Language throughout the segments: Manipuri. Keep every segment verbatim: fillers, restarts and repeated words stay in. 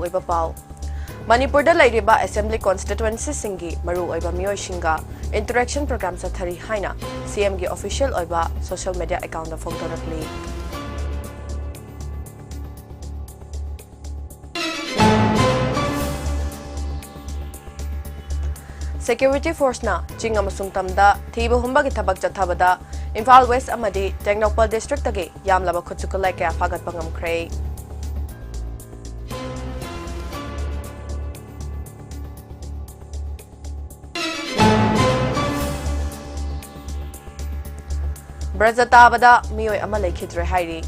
ꯑꯣꯏꯕ ꯄꯥꯎ꯫ ꯃꯅꯤꯄꯨꯔꯗ ꯂꯩꯔꯤꯕ ꯑꯦꯁꯦꯝꯕ꯭ꯂꯤ ꯀꯣꯟꯁꯇꯤꯇ꯭ꯋꯦꯟꯁꯤꯁꯤꯡꯒꯤ ꯃꯔꯨꯑꯣꯏꯕ ꯃꯤꯑꯣꯏꯁꯤꯡꯒ interaction program ꯆꯠꯊꯔꯤ ꯍꯥꯏꯅ CMꯒꯤ official ꯑꯣꯏꯕ social media accountꯇ ꯐꯣꯡꯗꯣꯔꯛꯂꯤ꯫ Security forceꯅ ꯆꯤꯡ ꯑꯃꯁꯨꯡ ꯇꯝꯗ ꯊꯤꯕ ꯍꯨꯝꯕꯒꯤ ꯊꯕꯛ ꯆꯠꯊꯕꯗ ꯏꯝꯐꯥꯜ West ꯑꯃꯗꯤ ꯇꯦꯡꯅꯧꯄꯜ districtꯇꯒꯤ ꯌꯥꯝꯂꯕ ꯈꯨꯠꯁꯨ ꯈꯨꯠꯂꯥꯏ ꯀꯌꯥ ꯐꯥꯒꯠꯄ ꯉꯝꯈ꯭ꯔꯦ꯫ ꯕ꯭ꯔꯖ ꯇꯥꯕꯗ ꯃꯤꯑꯣꯏ ꯑꯃ ꯂꯩꯈꯤꯗ꯭ꯔꯦ ꯍꯥꯏꯔꯤ꯫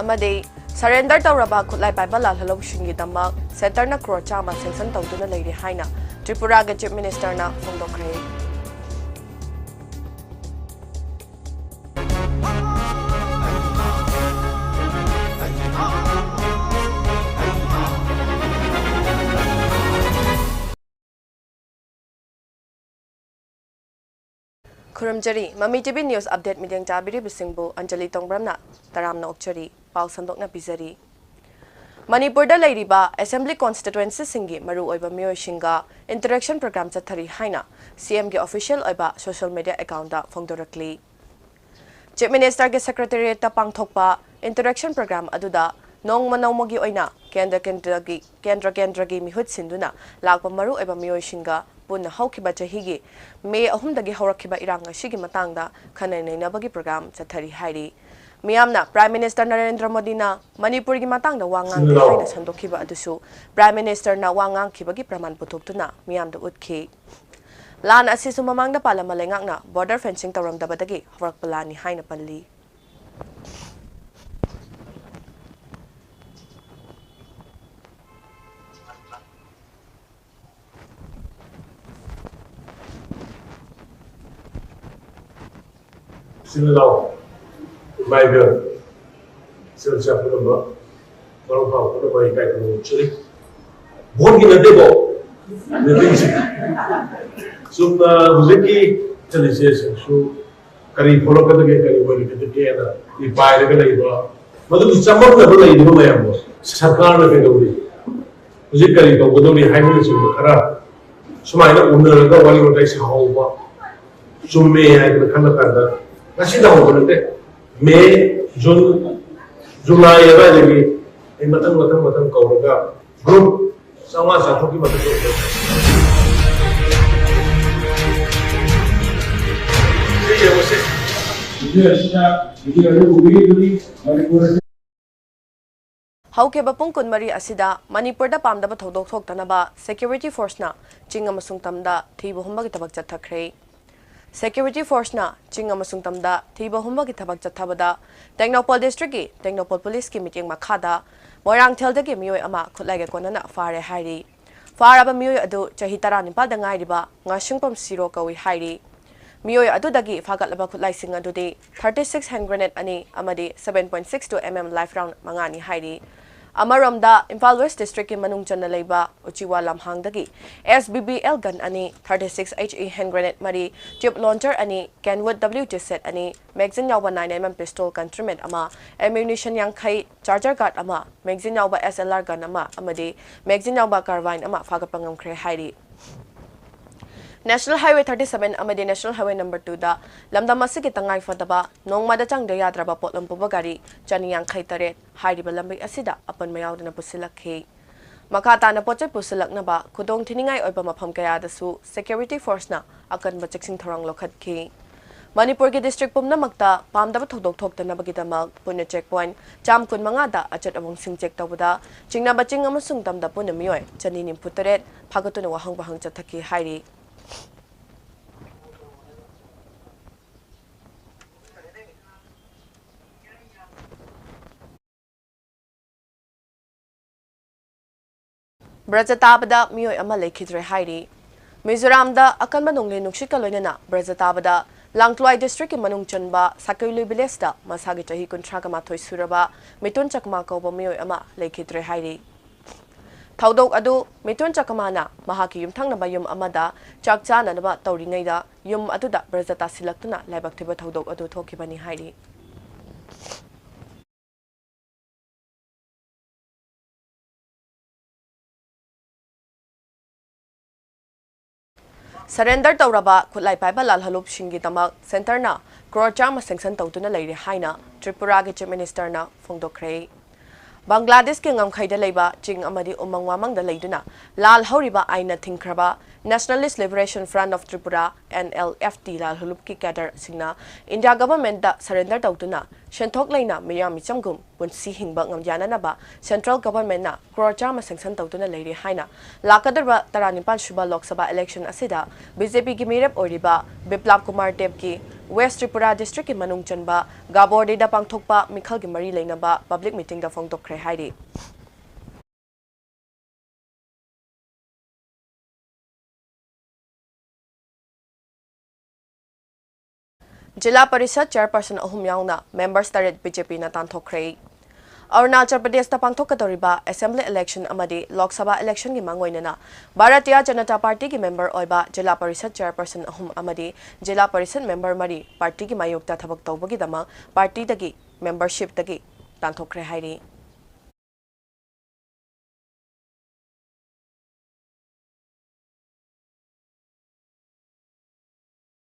ꯑꯃꯗꯤ surrender ꯇꯧꯔꯕ ꯈꯨꯠꯂꯥꯏ ꯄꯥꯏꯕ ꯂꯥꯜꯍꯧꯂꯧꯕꯁꯤꯡꯒꯤꯗꯃꯛ centreꯅ crore ꯆꯥꯝꯃ sanction ꯇꯧꯗꯨꯅ ꯂꯩꯔꯤ ꯍꯥꯏꯅ ꯇ꯭ꯔꯤꯄꯨꯔꯥꯒꯤ Chief Ministerꯅ ꯐꯣꯡꯗꯣꯛꯈ꯭ꯔꯦ꯫ ꯈꯨꯔꯨꯝꯖꯔꯤ꯫ ꯃꯃꯤ TV news update ꯃꯤꯠꯌꯦꯡ ꯆꯥꯕꯤꯔꯤꯕꯁꯤꯡꯕꯨ ꯑꯟꯖꯂꯤ ꯇꯣꯡꯕ꯭ꯔꯝꯅ ꯇꯔꯥꯝꯅ ꯑꯣꯛꯆꯔꯤ꯫ ꯄꯥꯎ ꯁꯟꯗꯣꯛꯅ ꯄꯤꯖꯔꯤ꯫ ꯃꯅꯤꯄꯨꯔꯗ ꯂꯩꯔꯤꯕ ꯑꯦꯁꯦꯝꯕ꯭ꯂꯤ ꯀꯣꯟꯁꯇꯤꯇ꯭ꯋꯦꯟꯁꯤꯁꯤꯡꯒꯤ ꯃꯔꯨꯑꯣꯏꯕ ꯃꯤꯑꯣꯏꯁꯤꯡꯒ interaction program ꯆꯠꯊꯔꯤ ꯍꯥꯏꯅ CMꯒꯤ official ꯑꯣꯏꯕ social media accountꯇ ꯐꯣꯡꯗꯣꯔꯛꯂꯤ꯫ Chief Ministerꯒꯤ secretariatꯇ ꯄꯥꯡꯊꯣꯛꯄ interaction program ꯑꯗꯨꯗ ꯅꯣꯡꯃ ꯅꯣꯡꯃꯒꯤ ꯑꯣꯏꯅ ꯀꯦꯟꯗ꯭ꯔ ꯀꯦꯟꯗ꯭ꯔꯒꯤ, ꯀꯦꯟꯗ꯭ꯔ ꯀꯦꯟꯗ꯭ꯔꯒꯤ ꯃꯤꯍꯨꯠ ꯁꯤꯟꯗꯨꯅ ꯂꯥꯛꯄ ꯃꯔꯨꯑꯣꯏꯕ ꯃꯤꯑꯣꯏꯁꯤꯡꯒ ꯄꯨꯟꯅ ꯍꯧꯈꯤꯕ ꯆꯍꯤꯒꯤ ꯃꯦ ꯑꯍꯨꯝꯗꯒꯤ ꯍꯧꯔꯛꯈꯤꯕ ꯏꯔꯥꯡ ꯑꯁꯤꯒꯤ ꯃꯇꯥꯡꯗ ꯈꯟꯅ ꯅꯩꯅꯕꯒꯤ program ꯆꯠꯊꯔꯤ ꯍꯥꯏꯔꯤ꯫ ꯃꯤꯌꯥꯝꯅ Prime Minister ꯅꯔꯦꯟꯗ꯭ꯔ ꯃꯣꯗꯤꯅ ꯃꯅꯤꯄꯨꯔꯒꯤ ꯃꯇꯥꯡꯗ ꯋꯥ ꯉꯥꯡꯗꯦ ꯍꯥꯏꯅ ꯁꯟꯗꯣꯛꯈꯤꯕ ꯑꯗꯨꯁꯨ Prime Ministerꯅ ꯋꯥ ꯉꯥꯡꯈꯤꯕꯒꯤ ꯄ꯭ꯔꯃꯥꯟ ꯄꯨꯊꯣꯛꯇꯨꯅ ꯃꯤꯌꯥꯝꯗ ꯎꯠꯈꯤ꯫ ꯂꯥꯟ ꯑꯁꯤꯁꯨ ꯃꯃꯥꯡꯗ ꯄꯥꯂꯝꯕ ꯂꯩꯉꯥꯛꯅ border fencing ꯇꯧꯔꯝꯗꯕꯗꯒꯤ ꯍꯧꯔꯛꯄ ꯂꯥꯟꯅꯤ ꯍꯥꯏꯅ ꯄꯜꯂꯤ꯫ ꯏꯆꯤꯜ ꯏꯅꯥꯎ, ꯏꯃꯥ ꯏꯕꯦꯜ, ꯏꯆꯤꯜ ꯏꯆꯥ ꯄꯨꯝꯅꯃꯛ, ꯃꯔꯨꯞ ꯃꯄꯥꯡ ꯄꯨꯝꯅꯃꯛ ꯏꯀꯥꯏ ꯈꯨꯝꯅꯕ ꯎꯠꯆꯔꯤ꯫ ꯚꯣꯠꯀꯤ ꯅꯠꯇꯦꯀꯣ, ꯅꯤꯇꯤꯟꯁꯤ ꯆꯨꯝꯅ ꯍꯧꯖꯤꯛꯀꯤ ꯆꯠꯂꯤꯁꯦ ꯁꯤꯁꯨ ꯀꯔꯤ ꯊꯣꯛꯂꯛꯀꯗꯒꯦ, ꯀꯔꯤ ꯑꯣꯏꯔꯛꯀꯗꯒꯦꯅ ꯃꯤ ꯄꯥꯏꯔꯒ ꯂꯩꯕ, ꯃꯗꯨꯒꯤ ꯆꯃꯝꯅꯕ ꯂꯩꯔꯤꯕ ꯃꯌꯥꯝꯗꯣ ꯁꯔꯀꯥꯔꯅ ꯀꯩꯗꯧꯔꯤ, ꯍꯧꯖꯤꯛ ꯀꯔꯤ ꯇꯧꯒꯗꯧꯔꯤ ꯍꯥꯏꯕꯅꯆꯤꯡꯕ ꯈꯔ ꯁꯨꯃꯥꯏꯅ ꯎꯅꯔꯒ ꯋꯥꯔꯤ ꯋꯥꯇꯥꯏ ꯁꯥꯍꯧꯕ ꯆꯨꯝꯃꯦ ꯍꯥꯏꯗꯅ ꯈꯜꯂ ꯀꯥꯟꯗ ꯉꯁꯤꯗ ꯍꯧꯕ ꯅꯠꯇꯦ, ꯃꯦ, ꯖꯨꯟ, ꯖꯨꯂꯥꯏ ꯑꯗꯨꯋꯥꯏꯗꯒꯤ ꯑꯩ ꯃꯊꯪ ꯃꯊꯪ ꯃꯊꯪ ꯀꯧꯔꯒ ꯒ꯭ꯔꯨꯞ ꯆꯥꯝꯃꯉꯥ ꯆꯥꯇ꯭ꯔꯨꯛꯀꯤ ꯃꯊꯛꯇ ꯑꯣꯏꯗꯣꯏꯅꯤ꯫ ꯁꯤ ꯌꯦꯡꯉꯨꯁꯦ꯫ ꯚꯤꯗꯤꯑꯣ ꯑꯁꯤꯅ ꯚꯤꯗꯤꯑꯣ ꯑꯗꯨ ꯎꯕꯤꯔꯤꯕꯅꯤ꯫ ꯃꯅꯤꯄꯨꯔ ꯑꯁꯤ ꯍꯧꯈꯤꯕ ꯄꯨꯡ ꯀꯨꯟꯃꯔꯤ ꯑꯁꯤꯗ ꯃꯅꯤꯄꯨꯔꯗ ꯄꯥꯝꯗꯕ ꯊꯧꯗꯣꯛ ꯊꯣꯛꯇꯅꯕ ꯁꯦꯀ꯭ꯌꯨꯔꯤꯇꯤ ꯐꯣꯔꯁꯅ ꯆꯤꯡ ꯑꯃꯁꯨꯡ ꯇꯝꯗ ꯊꯤꯕ ꯍꯨꯝꯕꯒꯤ ꯊꯕꯛ ꯆꯠꯊꯈ꯭ꯔꯦ꯫ ꯁꯦꯀ꯭ꯌꯨꯔꯤꯇꯤ ꯐꯣꯔꯁꯅ ꯆꯤꯡ ꯑꯃꯁꯨꯡ ꯇꯝꯗ ꯊꯤꯕ ꯍꯨꯝꯕꯒꯤ ꯊꯕꯛ ꯆꯠꯊꯕꯗ ꯇꯦꯡꯅꯧꯄꯜ ꯗꯤꯁꯇ꯭ꯔꯤꯛꯀꯤ ꯇꯦꯡꯅꯧꯄꯜ ꯄꯨꯂꯤꯁꯀꯤ ꯃꯤꯠꯌꯦꯡ ꯃꯈꯥꯗ ꯃꯣꯏꯔꯥꯡꯊꯦꯜꯗꯒꯤ ꯃꯤꯑꯣꯏ ꯑꯃ ꯈꯨꯠꯂꯥꯏꯒ ꯀꯣꯟꯅꯅ ꯐꯥꯔꯦ ꯍꯥꯏꯔꯤ꯫ ꯐꯥꯔꯕ ꯃꯤꯑꯣꯏ ꯑꯗꯨ ꯆꯍꯤ ꯇꯔꯥꯅꯤꯄꯥꯜꯗ ꯉꯥꯏꯔꯤꯕ ꯉꯥꯁꯤꯡꯄꯝ ꯁꯤꯔꯣ ꯀꯧꯏ ꯍꯥꯏꯔꯤ꯫ ꯃꯤꯑꯣꯏ ꯑꯗꯨꯗꯒꯤ ꯐꯥꯒꯠꯂꯕ ꯈꯨꯠꯂꯥꯏꯁꯤꯡ ꯑꯗꯨꯗꯤ thirty six hand grenade ꯑꯅꯤ ꯑꯃꯗꯤ seven point six two mm live round ꯃꯉꯥꯅꯤ ꯍꯥꯏꯔꯤ꯫ ꯑꯃꯔꯣꯝꯗ, ꯏꯝꯐꯥꯜ ꯋꯦꯁ ꯗꯤꯁꯇ꯭ꯔꯤꯛꯀꯤ ꯃꯅꯨꯡ ꯆꯟꯅ ꯂꯩꯕ ꯎꯆꯤꯋꯥ ꯂꯝꯍꯥꯡꯗꯒꯤ S B B L gun ꯑꯅꯤ, thirty six H E hand grenade ꯃꯔꯤ, tube launcher ꯑꯅꯤ, Kenwood W T set ꯑꯅꯤ, magazine ꯌꯥꯎꯕ nine mm pistol countryman ꯑꯃ, ammunition ꯌꯥꯡꯈꯩ, charger guard ꯑꯃ, magazine ꯌꯥꯎꯕ S L R gun ꯑꯃ ꯑꯃꯗꯤ magazine ꯌꯥꯎꯕ carbine ꯑꯃ ꯐꯥꯒꯠꯄ ꯉꯝꯈ꯭ꯔꯦ ꯍꯥꯏꯔꯤ꯫ National Highway thirty seven ꯑꯃꯗꯤ National Highway number two ꯗ ꯂꯝꯗꯝ ꯑꯁꯤꯒꯤ ꯇꯉꯥꯏ ꯐꯗꯕ ꯅꯣꯡꯃꯗ ꯆꯪꯗ ꯌꯥꯗ꯭ꯔꯕ ꯄꯣꯠꯂꯝ ꯄꯨꯕ ꯒꯥꯔꯤ ꯆꯅꯤ ꯌꯥꯡꯈꯩ ꯇꯔꯦꯠ ꯍꯥꯏꯔꯤꯕ ꯂꯝꯕꯤ ꯑꯁꯤꯗ ꯑꯄꯟꯕ ꯌꯥꯎꯗꯅ ꯄꯨꯁꯤꯜꯂꯛꯈꯤ꯫ ꯃꯈꯥ ꯇꯥꯅ ꯄꯣꯠꯆꯩ ꯄꯨꯁꯤꯜꯂꯛꯅꯕ ꯈꯨꯗꯣꯡ ꯊꯤꯅꯤꯡꯉꯥꯏ ꯑꯣꯏꯕ ꯃꯐꯝ ꯀꯌꯥꯗꯁꯨ ꯁꯦꯀ꯭ꯌꯨꯔꯤꯇꯤ ꯐꯣꯔꯁꯅ ꯑꯀꯟꯕ ꯆꯦꯛꯁꯤꯟ ꯊꯧꯔꯥꯡ ꯂꯧꯈꯠꯈꯤ꯫ ꯃꯅꯤꯄꯨꯔꯒꯤ ꯗꯤꯁꯇ꯭ꯔꯤꯛ ꯄꯨꯝꯅꯃꯛꯇ ꯄꯥꯝꯗꯕ ꯊꯧꯗꯣꯛ ꯊꯣꯛꯇꯅꯕꯒꯤꯗꯃꯛ ꯄꯨꯟꯅ ꯆꯦꯛ ꯄꯣꯏꯟꯠ ꯆꯥꯝ ꯀꯨꯟ ꯃꯉꯥꯗ ꯑꯆꯠ ꯑꯋꯣꯡꯁꯤꯡ ꯆꯦꯛ ꯇꯧꯕꯗ ꯆꯤꯡꯅꯕ ꯆꯤꯡ ꯑꯃꯁꯨꯡ ꯇꯝꯗ ꯄꯨꯟꯅ ꯃꯤꯑꯣꯏ ꯆꯅꯤ ꯅꯤꯐꯨ ꯇꯔꯦꯠ ꯐꯥꯒꯠꯇꯨꯅ ꯋꯥꯍꯪ ꯄꯥꯎꯍꯪ ꯆꯠꯊꯈꯤ ꯍꯥꯏꯔꯤ꯫ ꯕ꯭ꯔꯖ ꯇꯥꯕꯗ ꯃꯤꯑꯣꯏ ꯑꯃ ꯂꯩꯈꯤꯗ꯭ꯔꯦ ꯍꯥꯏꯔꯤ꯫ ꯃꯤꯖꯣꯔꯥꯝꯗ ꯑꯀꯟꯕ ꯅꯣꯡꯂꯩ ꯅꯨꯡꯁꯤꯠꯀ ꯂꯣꯏꯅꯅ ꯕ꯭ꯔꯖ ꯇꯥꯕꯗ ꯂꯥꯡꯇ꯭ꯋꯥꯏ ꯗꯤꯁꯇ꯭ꯔꯤꯛꯀꯤ ꯃꯅꯨꯡ ꯆꯟꯕ ꯁꯥꯀꯩꯂꯨꯏ ꯚꯤꯂꯦꯖꯇ ꯃꯁꯥꯒꯤ ꯆꯍꯤ ꯀꯨꯟꯊ꯭ꯔꯥꯒ ꯃꯥꯊꯣꯏ ꯁꯨꯔꯕ ꯃꯤꯇꯨꯟ ꯆꯛꯃꯥ ꯀꯧꯕ ꯃꯤꯑꯣꯏ ꯑꯃ ꯂꯩꯈꯤꯗ꯭ꯔꯦ ꯍꯥꯏꯔꯤ꯫ ꯊꯧꯗꯣꯛ ꯑꯗꯨ ꯃꯤꯊꯨꯟ ꯆꯀꯃꯥꯅ ꯃꯍꯥꯛꯀꯤ ꯌꯨꯝꯊꯪꯅꯕ ꯌꯨꯝ ꯑꯃꯗ ꯆꯥꯛ ꯆꯥꯅꯅꯕ ꯇꯧꯔꯤꯉꯩꯗ ꯌꯨꯝ ꯑꯗꯨꯗ ꯕ꯭ꯔꯖ ꯇꯥꯁꯤꯜꯂꯛꯇꯨꯅ ꯂꯥꯏꯕꯛ ꯊꯤꯕ ꯊꯧꯗꯣꯛ ꯑꯗꯨ ꯊꯣꯛꯈꯤꯕꯅꯤ ꯍꯥꯏꯔꯤ꯫ ꯁꯔꯦꯟꯗꯔ ꯇꯧꯔꯕ ꯈꯨꯠꯂꯥꯏ ꯄꯥꯏꯕ ꯂꯥꯜꯍꯧꯂꯨꯞꯁꯤꯡꯒꯤꯗꯃꯛ ꯁꯦꯟꯇꯔꯅ ꯀ꯭ꯔꯣꯔ ꯆꯥꯝꯃ ꯁꯦꯡꯁꯟ ꯇꯧꯗꯨꯅ ꯂꯩꯔꯦ ꯍꯥꯏꯅ ꯇ꯭ꯔꯤꯄꯨꯔꯥꯒꯤ ꯆꯤꯐ ꯃꯤꯅꯤꯁꯇꯔꯅ ꯐꯣꯡꯗꯣꯛꯈ꯭ꯔꯦ꯫ ꯕꯪꯒ꯭ꯂꯥꯗꯦꯁꯀꯤ ꯉꯝꯈꯩꯗ ꯂꯩꯕ ꯆꯤꯡ ꯑꯃꯗꯤ ꯎꯃꯪ ꯋꯥꯃꯪꯗ ꯂꯩꯗꯨꯅ ꯂꯥꯜ ꯍꯧꯔꯤꯕ ꯑꯥꯏꯟꯅ ꯊꯤꯡꯈ꯭ꯔꯕ Nationalist Liberation Front of Tripura, N L F T, ꯂꯥꯜꯍꯧꯂꯨꯞꯀꯤ ꯀꯦꯗꯔꯁꯤꯡꯅ ꯏꯟꯗꯤꯌꯥ ꯒꯚꯔꯟꯃꯦꯟꯠꯇ ꯁꯔꯦꯟꯗꯔ ꯇꯧꯗꯨꯅ ꯁꯦꯟꯊꯣꯛ ꯂꯩꯅ ꯃꯤꯌꯥꯝ ꯃꯤꯆꯝꯒꯨꯝ ꯄꯨꯟꯁꯤ ꯍꯤꯡꯕ ꯉꯝ ꯌꯥꯅꯅꯕ ꯁꯦꯟꯇ꯭ꯔꯦꯜ ꯒꯚꯔꯟꯃꯦꯟꯠꯅ ꯀ꯭ꯔꯣꯔ ꯆꯥꯝꯃ ꯁꯦꯡꯁꯟ ꯇꯧꯗꯨꯅ ꯂꯩꯔꯤ ꯍꯥꯏꯅ ꯂꯥꯛꯀꯗꯧꯔꯤꯕ ꯇꯔꯥꯅꯤꯄꯥꯟ ꯁꯨꯕ ꯂꯣꯛ ꯁꯚꯥ ꯏꯂꯦꯛꯁꯟ ꯑꯁꯤꯗ ꯕꯤꯖꯦꯄꯤꯒꯤ ꯃꯤꯔꯦꯞ ꯑꯣꯏꯔꯤꯕ ꯕꯤꯄ꯭ꯂꯥꯞ ꯀꯨꯃꯥꯔ ꯗꯦꯕꯀꯤ ꯋꯦꯁ ꯇ꯭ꯔꯤꯄꯨꯔꯥ ꯗꯤꯁꯇ꯭ꯔꯤꯛꯀꯤ ꯃꯅꯨꯡ ꯆꯟꯕ ꯒꯥꯕꯣꯔꯗꯤꯗ ꯄꯥꯡꯊꯣꯛꯄ ꯃꯤꯈꯜꯒꯤ ꯃꯔꯤ ꯂꯩꯅꯕ ꯄꯕ꯭ꯂꯤꯛ ꯃꯤꯇꯤꯡꯗ ꯐꯣꯡꯗꯣꯛꯈ꯭ꯔꯦ ꯍꯥꯏꯔꯤ꯫ ꯖꯤꯂꯥ ꯄꯔꯤꯁꯗ ꯆꯦꯌꯔꯄꯔꯁꯟ ꯑꯍꯨꯝ ꯌꯥꯎꯅ ꯃꯦꯝꯕꯔꯁ ꯇꯔꯦꯠ ꯕꯤꯖꯦꯄꯤꯅ ꯇꯥꯟꯊꯣꯛꯈ꯭ꯔꯦ꯫ ꯑꯔꯨꯅꯥꯆꯜ ꯄ꯭ꯔꯗꯦꯁꯇ ꯄꯥꯡꯊꯣꯛꯀꯗꯧꯔꯤꯕ ꯑꯦꯁꯦꯝꯕ꯭ꯂꯤ ꯏꯂꯦꯛꯁꯟ ꯑꯃꯗꯤ ꯂꯣꯛ ꯁꯚꯥ ꯏꯂꯦꯛꯁꯟꯒꯤ ꯃꯥꯡꯑꯣꯏꯅꯅ ꯚꯥꯔꯇꯤꯌꯥ ꯖꯅꯇꯥ ꯄꯥꯔꯇꯤꯒꯤ ꯃꯦꯝꯕꯔ ꯑꯣꯏꯕ ꯖꯤꯂꯥ ꯄꯔꯤꯁꯗ ꯆꯦꯌꯔꯄꯔꯁꯟ ꯑꯍꯨꯝ ꯑꯃꯗꯤ ꯖꯤꯂꯥ ꯄꯔꯤꯁꯗ ꯃꯦꯝꯕꯔ ꯃꯔꯤ ꯄꯥꯔꯇꯤꯒꯤ ꯃꯥꯌꯣꯛꯇ ꯊꯕꯛ ꯇꯧꯕꯒꯤꯗꯃꯛ ꯄꯥꯔꯇꯤꯗꯒꯤ ꯃꯦꯝꯕꯔꯁꯤꯞꯇꯒꯤ ꯇꯥꯟꯊꯣꯛꯈ꯭ꯔꯦ ꯍꯥꯏꯔꯤ꯫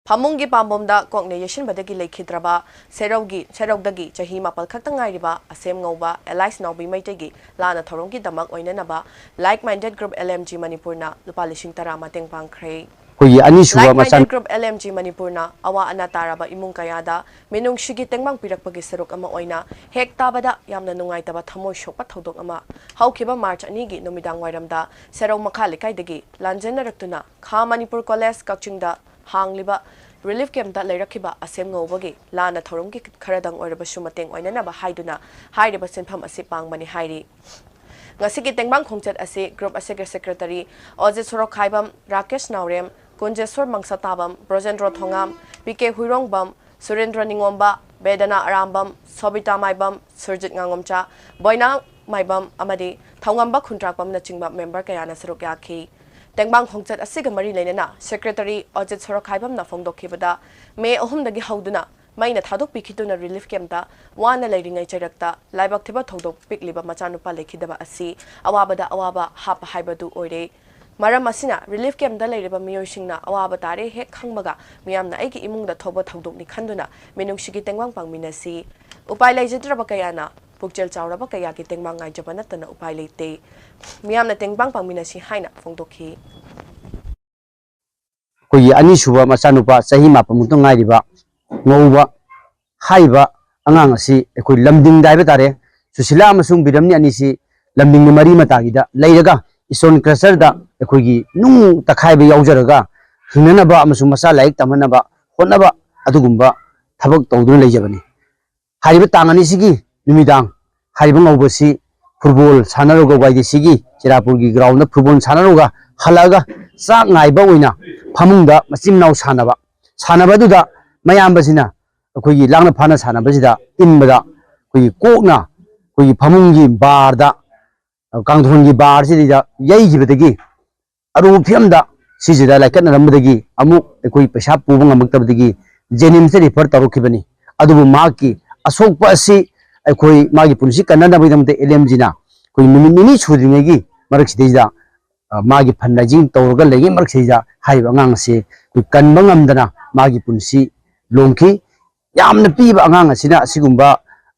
ꯐꯃꯨꯡꯒꯤ ꯄꯥꯝꯕꯣꯝꯗ ꯀꯣꯛꯅ ꯌꯩꯁꯤꯟꯕꯗꯒꯤ ꯂꯩꯈꯤꯗ꯭ꯔꯕ ꯁꯦꯔꯧꯒꯤ, ꯁꯦꯔꯧꯗꯒꯤ ꯆꯍꯤ ꯃꯥꯄꯜ ꯈꯛꯇ ꯉꯥꯏꯔꯤꯕ ꯑꯁꯦꯝ ꯉꯧꯕ ꯑꯦꯂꯥꯏꯁ ꯅꯥꯎꯕꯤ ꯃꯩꯇꯩꯒꯤ ꯂꯥꯟꯅ ꯊꯧꯔꯝꯒꯤ ꯗꯃꯛ ꯑꯣꯏꯅꯅꯕ Like Minded Group L M G ꯃꯅꯤꯄꯨꯔꯅ ꯂꯨꯄꯥ ꯂꯤꯁꯤꯡ ꯇꯔꯥ ꯃꯇꯦꯡ ꯄꯥꯡꯈ꯭ꯔꯦ꯫ ꯑꯩꯈꯣꯏꯒꯤ ꯑꯅꯤꯁꯨꯕ Like Minded ꯃꯆꯥꯟ- Group L M G ꯃꯅꯤꯄꯨꯔꯅ ꯑꯋꯥ ꯑꯅꯥ ꯇꯥꯔꯕ ꯏꯃꯨꯡ ꯀꯌꯥꯗ ꯃꯤꯅꯨꯡꯁꯤꯒꯤ ꯇꯦꯡꯕꯥꯡ ꯄꯤꯔꯛꯄꯒꯤ ꯁꯔꯨꯛ ꯑꯃ ꯑꯣꯏꯅ ꯍꯦꯛ ꯇꯥꯕꯗ ꯌꯥꯝꯅ ꯅꯨꯡꯉꯥꯏꯇꯕ ꯊꯃꯣꯏ ꯁꯣꯛꯄ ꯊꯧꯗꯣꯛ ꯑꯃ ꯍꯧꯈꯤꯕ ꯃꯥꯔꯆ ꯑꯅꯤꯒꯤ ꯅꯨꯃꯤꯗꯥꯡ ꯋꯥꯏꯔꯝꯗ ꯁꯦꯔꯧ ꯃꯈꯥ ꯂꯩꯀꯥꯏꯗꯒꯤ ꯂꯥꯟꯖꯦꯟꯅꯔꯛꯇꯨꯅ ꯈꯥ ꯃꯅꯤꯄꯨꯔ ꯀꯣꯂꯦꯖ ꯀꯛꯆꯤꯡꯗ ꯍꯥꯡꯂꯤꯕ ꯔꯤꯂꯤꯐ ꯀꯦꯝꯞꯇ ꯂꯩꯔꯛꯈꯤꯕ ꯑꯁꯦꯝ ꯉꯧꯕꯒꯤ ꯂꯥꯟꯅ ꯊꯧꯔꯝꯒꯤ ꯈꯔꯗꯪ ꯑꯣꯏꯔꯕꯁꯨ ꯃꯇꯦꯡ ꯑꯣꯏꯅꯅꯕ ꯍꯥꯏꯗꯨꯅ ꯍꯥꯏꯔꯤꯕ ꯁꯤꯟꯐꯝ ꯑꯁꯤ ꯄꯥꯡꯕꯅꯤ ꯍꯥꯏꯔꯤ꯫ ꯉꯁꯤꯒꯤ ꯇꯦꯡꯕꯥꯡ ꯈꯣꯡꯆꯠ ꯑꯁꯤ ꯒ꯭ꯔꯨꯞ ꯑꯁꯤꯒꯤ ꯁꯦꯀ꯭ꯔꯦꯇꯔꯤ ꯑꯣꯖꯤꯠ ꯁꯣꯔꯣꯛꯈꯥꯏꯕꯝ, ꯔꯥꯀꯦꯁ ꯅꯥꯎꯔꯦꯝ, ꯀꯨꯟꯖꯦꯁꯣꯔ ꯃꯪꯁꯥꯇꯥꯕꯝ, ꯕ꯭ꯔꯣꯖꯦꯟꯗ꯭ꯔꯣ ꯊꯣꯉꯥꯝ, ꯄꯤ ꯀꯦ ꯍꯨꯏꯔꯣꯡꯕꯝ, ꯁꯨꯔꯦꯟꯗ꯭ꯔ ꯅꯤꯉꯣꯝꯕ, ꯕꯦꯗꯅꯥ ꯑꯔꯥꯝꯕꯝ, ꯁꯣꯕꯤꯇꯥ ꯃꯥꯏꯕꯝ, ꯁꯨꯔꯖꯤꯠ ꯉꯥꯉꯣꯝꯆꯥ, ꯕꯣꯏꯅꯥ ꯃꯥꯏꯕꯝ ꯑꯃꯗꯤ ꯊꯧꯉꯝꯕ ꯈꯨꯟꯗ꯭ꯔꯥꯛꯄꯝꯅꯆꯤꯡꯕ ꯃꯦꯝꯕꯔ ꯀꯌꯥꯅ ꯁꯔꯨꯛ ꯌꯥꯈꯤ꯫ ꯇꯦꯡꯕꯥꯡ ꯈꯣꯡꯆꯠ ꯑꯁꯤꯒ ꯃꯔꯤ ꯂꯩꯅꯅ ꯁꯦꯀ꯭ꯔꯦꯇꯔꯤ ꯑꯖꯤꯠ ꯁꯣꯔꯣꯈꯥꯏꯕꯝꯅ ꯐꯣꯡꯗꯣꯛꯈꯤꯕꯗ, ꯃꯦ ꯑꯍꯨꯝꯗꯒꯤ ꯍꯧꯗꯨꯅ ꯃꯩꯅ ꯊꯥꯗꯣꯛꯄꯤꯈꯤꯗꯨꯅ ꯔꯤꯂꯤꯐ ꯀꯦꯝꯞꯇ ꯋꯥꯅ ꯂꯩꯔꯤꯉꯩ ꯆꯩꯔꯛꯇ ꯂꯥꯏꯕꯛ ꯊꯤꯕ ꯊꯧꯗꯣꯛ ꯄꯤꯛꯂꯤꯕ ꯃꯆꯥꯅꯨꯄꯥ ꯂꯩꯈꯤꯗꯕ ꯑꯁꯤ ꯑꯋꯥꯕꯗ ꯑꯋꯥꯕ ꯍꯥꯞꯄ ꯍꯥꯏꯕꯗꯨ ꯑꯣꯏꯔꯦ꯫ ꯃꯔꯝ ꯑꯁꯤꯅ ꯔꯤꯂꯤꯐ ꯀꯦꯝꯞꯇ ꯂꯩꯔꯤꯕ ꯃꯤꯑꯣꯏꯁꯤꯡꯅ ꯑꯋꯥꯕ ꯇꯥꯔꯦ ꯍꯦꯛ ꯈꯪꯕꯒ ꯃꯤꯌꯥꯝꯅ ꯑꯩꯒꯤ ꯏꯃꯨꯡꯗ ꯊꯣꯛꯄ ꯊꯧꯗꯣꯛꯅꯤ ꯈꯟꯗꯨꯅ ꯃꯤꯅꯨꯡꯁꯤꯒꯤ ꯇꯦꯡꯕꯥꯡ ꯄꯥꯡꯃꯤꯟꯅꯁꯤ꯫ ꯎꯄꯥꯏ ꯂꯩꯖꯗ꯭ꯔꯕ ꯀꯌꯥꯅ ꯄꯨꯛꯆꯦꯜ ꯆꯥꯎꯔꯕ ꯀꯌꯥꯒꯤ ꯇꯦꯡꯕꯥꯡ ꯉꯥꯏꯖꯕ ꯅꯠꯇꯅ ꯎꯄꯥꯏ ꯂꯩꯇꯦ꯫ ꯃꯤꯌꯥꯝꯅ ꯇꯦꯡꯕꯥꯡ ꯄꯥꯡꯃꯤꯟꯅꯁꯤ ꯍꯥꯏꯅ ꯐꯣꯡꯗꯣꯛꯈꯤ꯫ ꯑꯩꯈꯣꯏꯒꯤ ꯑꯅꯤꯁꯨꯕ ꯃꯆꯥꯅꯨꯄꯥ ꯆꯍꯤ ꯃꯥꯄꯟꯃꯨꯛꯇ ꯉꯥꯏꯔꯤꯕ ꯉꯧꯕ ꯍꯥꯏꯔꯤꯕ ꯑꯉꯥꯡ ꯑꯁꯤ ꯑꯩꯈꯣꯏ ꯂꯝꯗꯤꯡꯗ ꯍꯥꯏꯕ ꯇꯥꯔꯦ, ꯁꯨꯁꯤꯂꯥ ꯑꯃꯁꯨꯡ ꯕꯤꯔꯝꯅꯤ ꯑꯅꯤꯁꯤ ꯂꯝꯗꯤꯡꯗ ꯃꯔꯤ ꯃꯇꯥꯒꯤꯗ ꯂꯩꯔꯒ ꯏꯁꯇꯣꯟ ꯀ꯭ꯔꯁꯔꯗ ꯑꯩꯈꯣꯏꯒꯤ ꯅꯨꯡ ꯇꯛꯈꯥꯏꯕ ꯌꯥꯎꯖꯔꯒ ꯍꯤꯡꯅꯅꯕ ꯑꯃꯁꯨꯡ ꯃꯆꯥ ꯂꯥꯏꯔꯤꯛ ꯇꯝꯍꯟꯅꯕ ꯍꯣꯠꯅꯕ ꯑꯗꯨꯒꯨꯝꯕ ꯊꯕꯛ ꯇꯧꯗꯨꯅ ꯂꯩꯖꯕꯅꯤ꯫ ꯍꯥꯏꯔꯤꯕ ꯇꯥꯡ ꯑꯅꯤꯁꯤꯒꯤ ꯅꯨꯃꯤꯗꯥꯡ ꯍꯥꯏꯔꯤꯕ ꯉꯧꯕꯁꯤ ꯐꯨꯠꯕꯣꯜ ꯁꯥꯟꯅꯔꯨꯒ ꯋꯥꯏ ꯗꯤ ꯁꯤꯒꯤ ꯆꯦꯔꯥꯄꯨꯔꯒꯤ ꯒ꯭ꯔꯥꯎꯟꯗ ꯐꯨꯠꯕꯣꯜ ꯁꯥꯟꯅꯔꯨꯒ ꯍꯜꯂꯛꯑꯒ ꯆꯥꯛ ꯉꯥꯏꯕ ꯑꯣꯏꯅ ꯐꯃꯨꯡꯗ ꯃꯆꯤꯟ ꯃꯅꯥꯎ ꯁꯥꯟꯅꯕ, ꯁꯥꯟꯅꯕ ꯑꯗꯨꯗ ꯃꯌꯥꯝꯕꯁꯤꯅ ꯑꯩꯈꯣꯏꯒꯤ ꯂꯥꯡꯅ ꯐꯥꯅ ꯁꯥꯟꯅꯕꯁꯤꯗ ꯏꯟꯕꯗ ꯑꯩꯈꯣꯏꯒꯤ ꯀꯣꯛꯅ ꯑꯩꯈꯣꯏꯒꯤ ꯐꯃꯨꯡꯒꯤ ꯕꯥꯔꯗ, ꯀꯥꯡꯊꯣꯟꯒꯤ ꯕꯥꯔꯁꯤꯗ ꯌꯩꯈꯤꯕꯗꯒꯤ ꯑꯔꯨꯕ ꯐꯤꯕꯝꯗ ꯁꯤꯁꯤꯗ ꯂꯥꯏꯀꯠꯅꯔꯝꯕꯗꯒꯤ ꯑꯃꯨꯛ ꯑꯩꯈꯣꯏ ꯄꯩꯁꯥ ꯄꯨꯕ ꯉꯝꯃꯛꯇꯕꯗꯒꯤ ꯖꯦꯅꯤꯝꯁꯇ ꯔꯤꯐꯔ ꯇꯧꯔꯛꯈꯤꯕꯅꯤ꯫ ꯑꯗꯨꯕꯨ ꯃꯍꯥꯛꯀꯤ ꯑꯁꯣꯛꯄ ꯑꯁꯤ ꯑꯩꯈꯣꯏ ꯃꯥꯒꯤ ꯄꯨꯟꯁꯤ ꯀꯟꯅꯅꯕꯒꯤꯗꯃꯛꯇ ꯑꯦꯜ ꯑꯦꯝ ꯖꯤꯅ ꯑꯩꯈꯣꯏ ꯅꯨꯃꯤꯠ ꯅꯤꯅꯤ ꯁꯨꯗ꯭ꯔꯤꯉꯩꯒꯤ ꯃꯔꯛꯁꯤꯗꯩꯁꯤꯗ, ꯑ, ꯃꯥꯒꯤ ꯐꯟ ꯔꯦꯖꯤꯡ ꯇꯧꯔꯒ ꯂꯩꯔꯤꯉꯩ ꯃꯔꯛꯁꯤꯗꯩꯗ ꯍꯥꯏꯔꯤꯕ ꯑꯉꯥꯡ ꯑꯁꯤ ꯑꯩꯈꯣꯏ ꯀꯟꯕ ꯉꯝꯗꯅ ꯃꯥꯒꯤ ꯄꯨꯟꯁꯤ ꯂꯣꯝꯈꯤ꯫ ꯌꯥꯝꯅ ꯄꯤꯛꯏꯕ ꯑꯉꯥꯡ ꯑꯁꯤꯅ ꯑꯁꯤꯒꯨꯝꯕ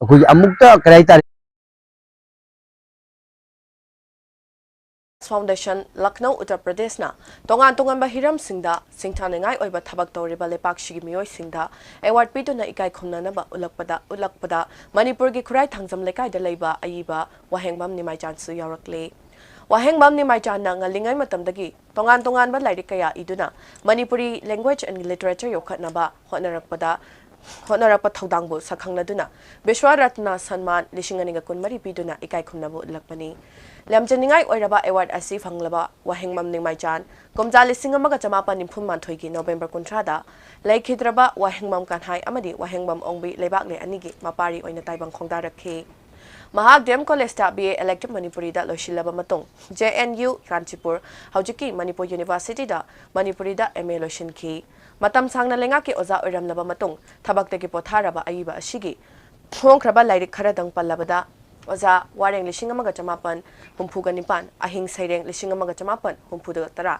ꯑꯩꯈꯣꯏꯒꯤ ꯑꯃꯨꯛꯇ ꯀꯔꯤ ꯍꯥꯏꯇꯥꯔꯦ, ꯐꯥꯎꯟꯗꯦꯁꯟ, ꯂꯈꯅꯧ, ꯎꯠꯇꯔ ꯄ꯭ꯔꯗꯦꯁꯅ ꯇꯣꯉꯥꯟ ꯇꯣꯉꯥꯟꯕ ꯍꯤꯔꯝꯁꯤꯡꯗ ꯁꯤꯡꯊꯥꯅꯤꯡꯉꯥꯏ ꯑꯣꯏꯕ ꯊꯕꯛ ꯇꯧꯔꯤꯕ ꯂꯩꯄꯥꯛꯁꯤꯒꯤ ꯃꯤꯑꯣꯏꯁꯤꯡꯗ ꯑꯦꯋꯥꯔꯗ ꯄꯤꯗꯨꯅ ꯏꯀꯥꯏ ꯈꯨꯝꯅꯅꯕ ꯎꯠꯂꯛꯄꯗ, ꯎꯠꯂꯛꯄꯗ ꯃꯅꯤꯄꯨꯔꯒꯤ ꯈꯨꯔꯥꯏ ꯊꯥꯡꯖꯝ ꯂꯩꯀꯥꯏꯗ ꯂꯩꯕ ꯑꯏꯕ ꯋꯥꯍꯦꯡꯕꯝ ꯅꯤꯃꯥꯏꯆꯥꯟꯁꯨ ꯌꯥꯎꯔꯛꯂꯦ꯫ ꯋꯥꯍꯦꯡꯕꯝ ꯅꯤꯃꯥꯏꯆꯥꯟꯅ ꯉꯜꯂꯤꯉꯩ ꯃꯇꯝꯗꯒꯤ ꯇꯣꯉꯥꯟ ꯇꯣꯉꯥꯟꯕ ꯂꯥꯏꯔꯤꯛ ꯀꯌꯥ ꯏꯗꯨꯅ ꯃꯅꯤꯄꯨꯔꯤ language and literature ꯌꯣꯛꯈꯠꯅꯕ ꯍꯣꯠꯅꯔꯛꯄꯗ, ꯍꯣꯠꯅꯔꯛꯄ ꯊꯧꯗꯥꯡꯕꯨ ꯁꯛꯈꯪꯂꯗꯨꯅ ꯕꯤꯁ꯭ꯋ ꯔꯠꯅ ꯁꯟꯃꯥꯟ ꯂꯤꯁꯤꯡ ꯑꯅꯤꯒ ꯀꯨꯟꯃꯔꯤ ꯄꯤꯗꯨꯅ ꯏꯀꯥꯏ ꯈꯨꯝꯅꯕ ꯎꯠꯂꯛꯄꯅꯤ꯫ ꯂꯝꯖꯤꯡꯅꯤꯡꯉꯥꯏ ꯑꯣꯏꯔꯕ ꯑꯦꯋꯥꯔꯗ ꯑꯁꯤ ꯐꯪꯂꯕ ꯋꯥꯍꯦꯡꯕꯝ ꯅꯤꯡꯃꯥꯏꯆꯥꯟ ꯀꯨꯝꯖꯥ ꯂꯤꯁꯤꯡ ꯑꯃꯒ ꯆꯃꯥꯄꯟ ꯅꯤꯐꯨ ꯃꯥꯊꯣꯏꯒꯤ ꯅꯣꯕꯦꯝꯕꯔ ꯀꯨꯟꯊ꯭ꯔꯥꯗ ꯂꯩꯈꯤꯗ꯭ꯔꯕ ꯋꯥꯍꯦꯡꯕꯝ ꯀꯟꯍꯥꯏ ꯑꯃꯗꯤ ꯋꯥꯍꯦꯡꯕꯝ ꯑꯣꯡꯕꯤ ꯂꯩꯕꯥꯛꯂꯦꯟ ꯑꯅꯤꯒꯤ ꯃꯄꯥꯔꯤ ꯑꯣꯏꯅ ꯇꯥꯏꯕꯪ ꯈꯣꯡꯗꯥꯔꯛꯈꯤ꯫ ꯃꯍꯥꯛ ꯗꯤ ꯑꯦꯝ ꯀꯣꯂꯦꯖꯇ ꯕꯤ ꯑꯦ ꯏꯂꯦꯛꯇꯤꯚ ꯃꯅꯤꯄꯨꯔꯤꯗ ꯂꯣꯏꯁꯤꯜꯂꯕ ꯃꯇꯨꯡ, ꯖꯦ ꯑꯦꯟ ꯌꯨ ꯀꯥꯟꯆꯤꯄꯨꯔ, ꯍꯧꯖꯤꯛꯀꯤ ꯃꯅꯤꯄꯨꯔ ꯌꯨꯅꯤꯚꯔꯁꯤꯇꯤꯗ ꯃꯅꯤꯄꯨꯔꯤꯗ ꯑꯦꯝ ꯑꯦ ꯂꯣꯏꯁꯤꯟꯈꯤ꯫ ꯃꯇꯝ ꯁꯥꯡꯅ ꯂꯩꯉꯥꯛꯀꯤ ꯑꯣꯖꯥ ꯑꯣꯏꯔꯝꯂꯕ ꯃꯇꯨꯡ, ꯊꯕꯛꯇꯒꯤ ꯄꯣꯊꯥꯔꯕ ꯑꯏꯕ ꯑꯁꯤꯒꯤ ꯐꯣꯡꯈ꯭ꯔꯕ ꯂꯥꯏꯔꯤꯛ ꯈꯔꯗꯪ ꯄꯜꯂꯕꯗ, ꯑꯣꯖꯥ ꯋꯥꯔꯦꯡ ꯂꯤꯁꯤꯡ ꯑꯃꯒ ꯆꯃꯥꯄꯟ ꯍꯨꯝꯐꯨꯒ ꯅꯤꯄꯥꯟ, ꯑꯍꯤꯡ ꯁꯩꯔꯦꯡ ꯂꯤꯁꯤꯡ ꯑꯃꯒ ꯆꯃꯥꯄꯟ ꯍꯨꯝꯐꯨꯒ ꯇꯔꯥ,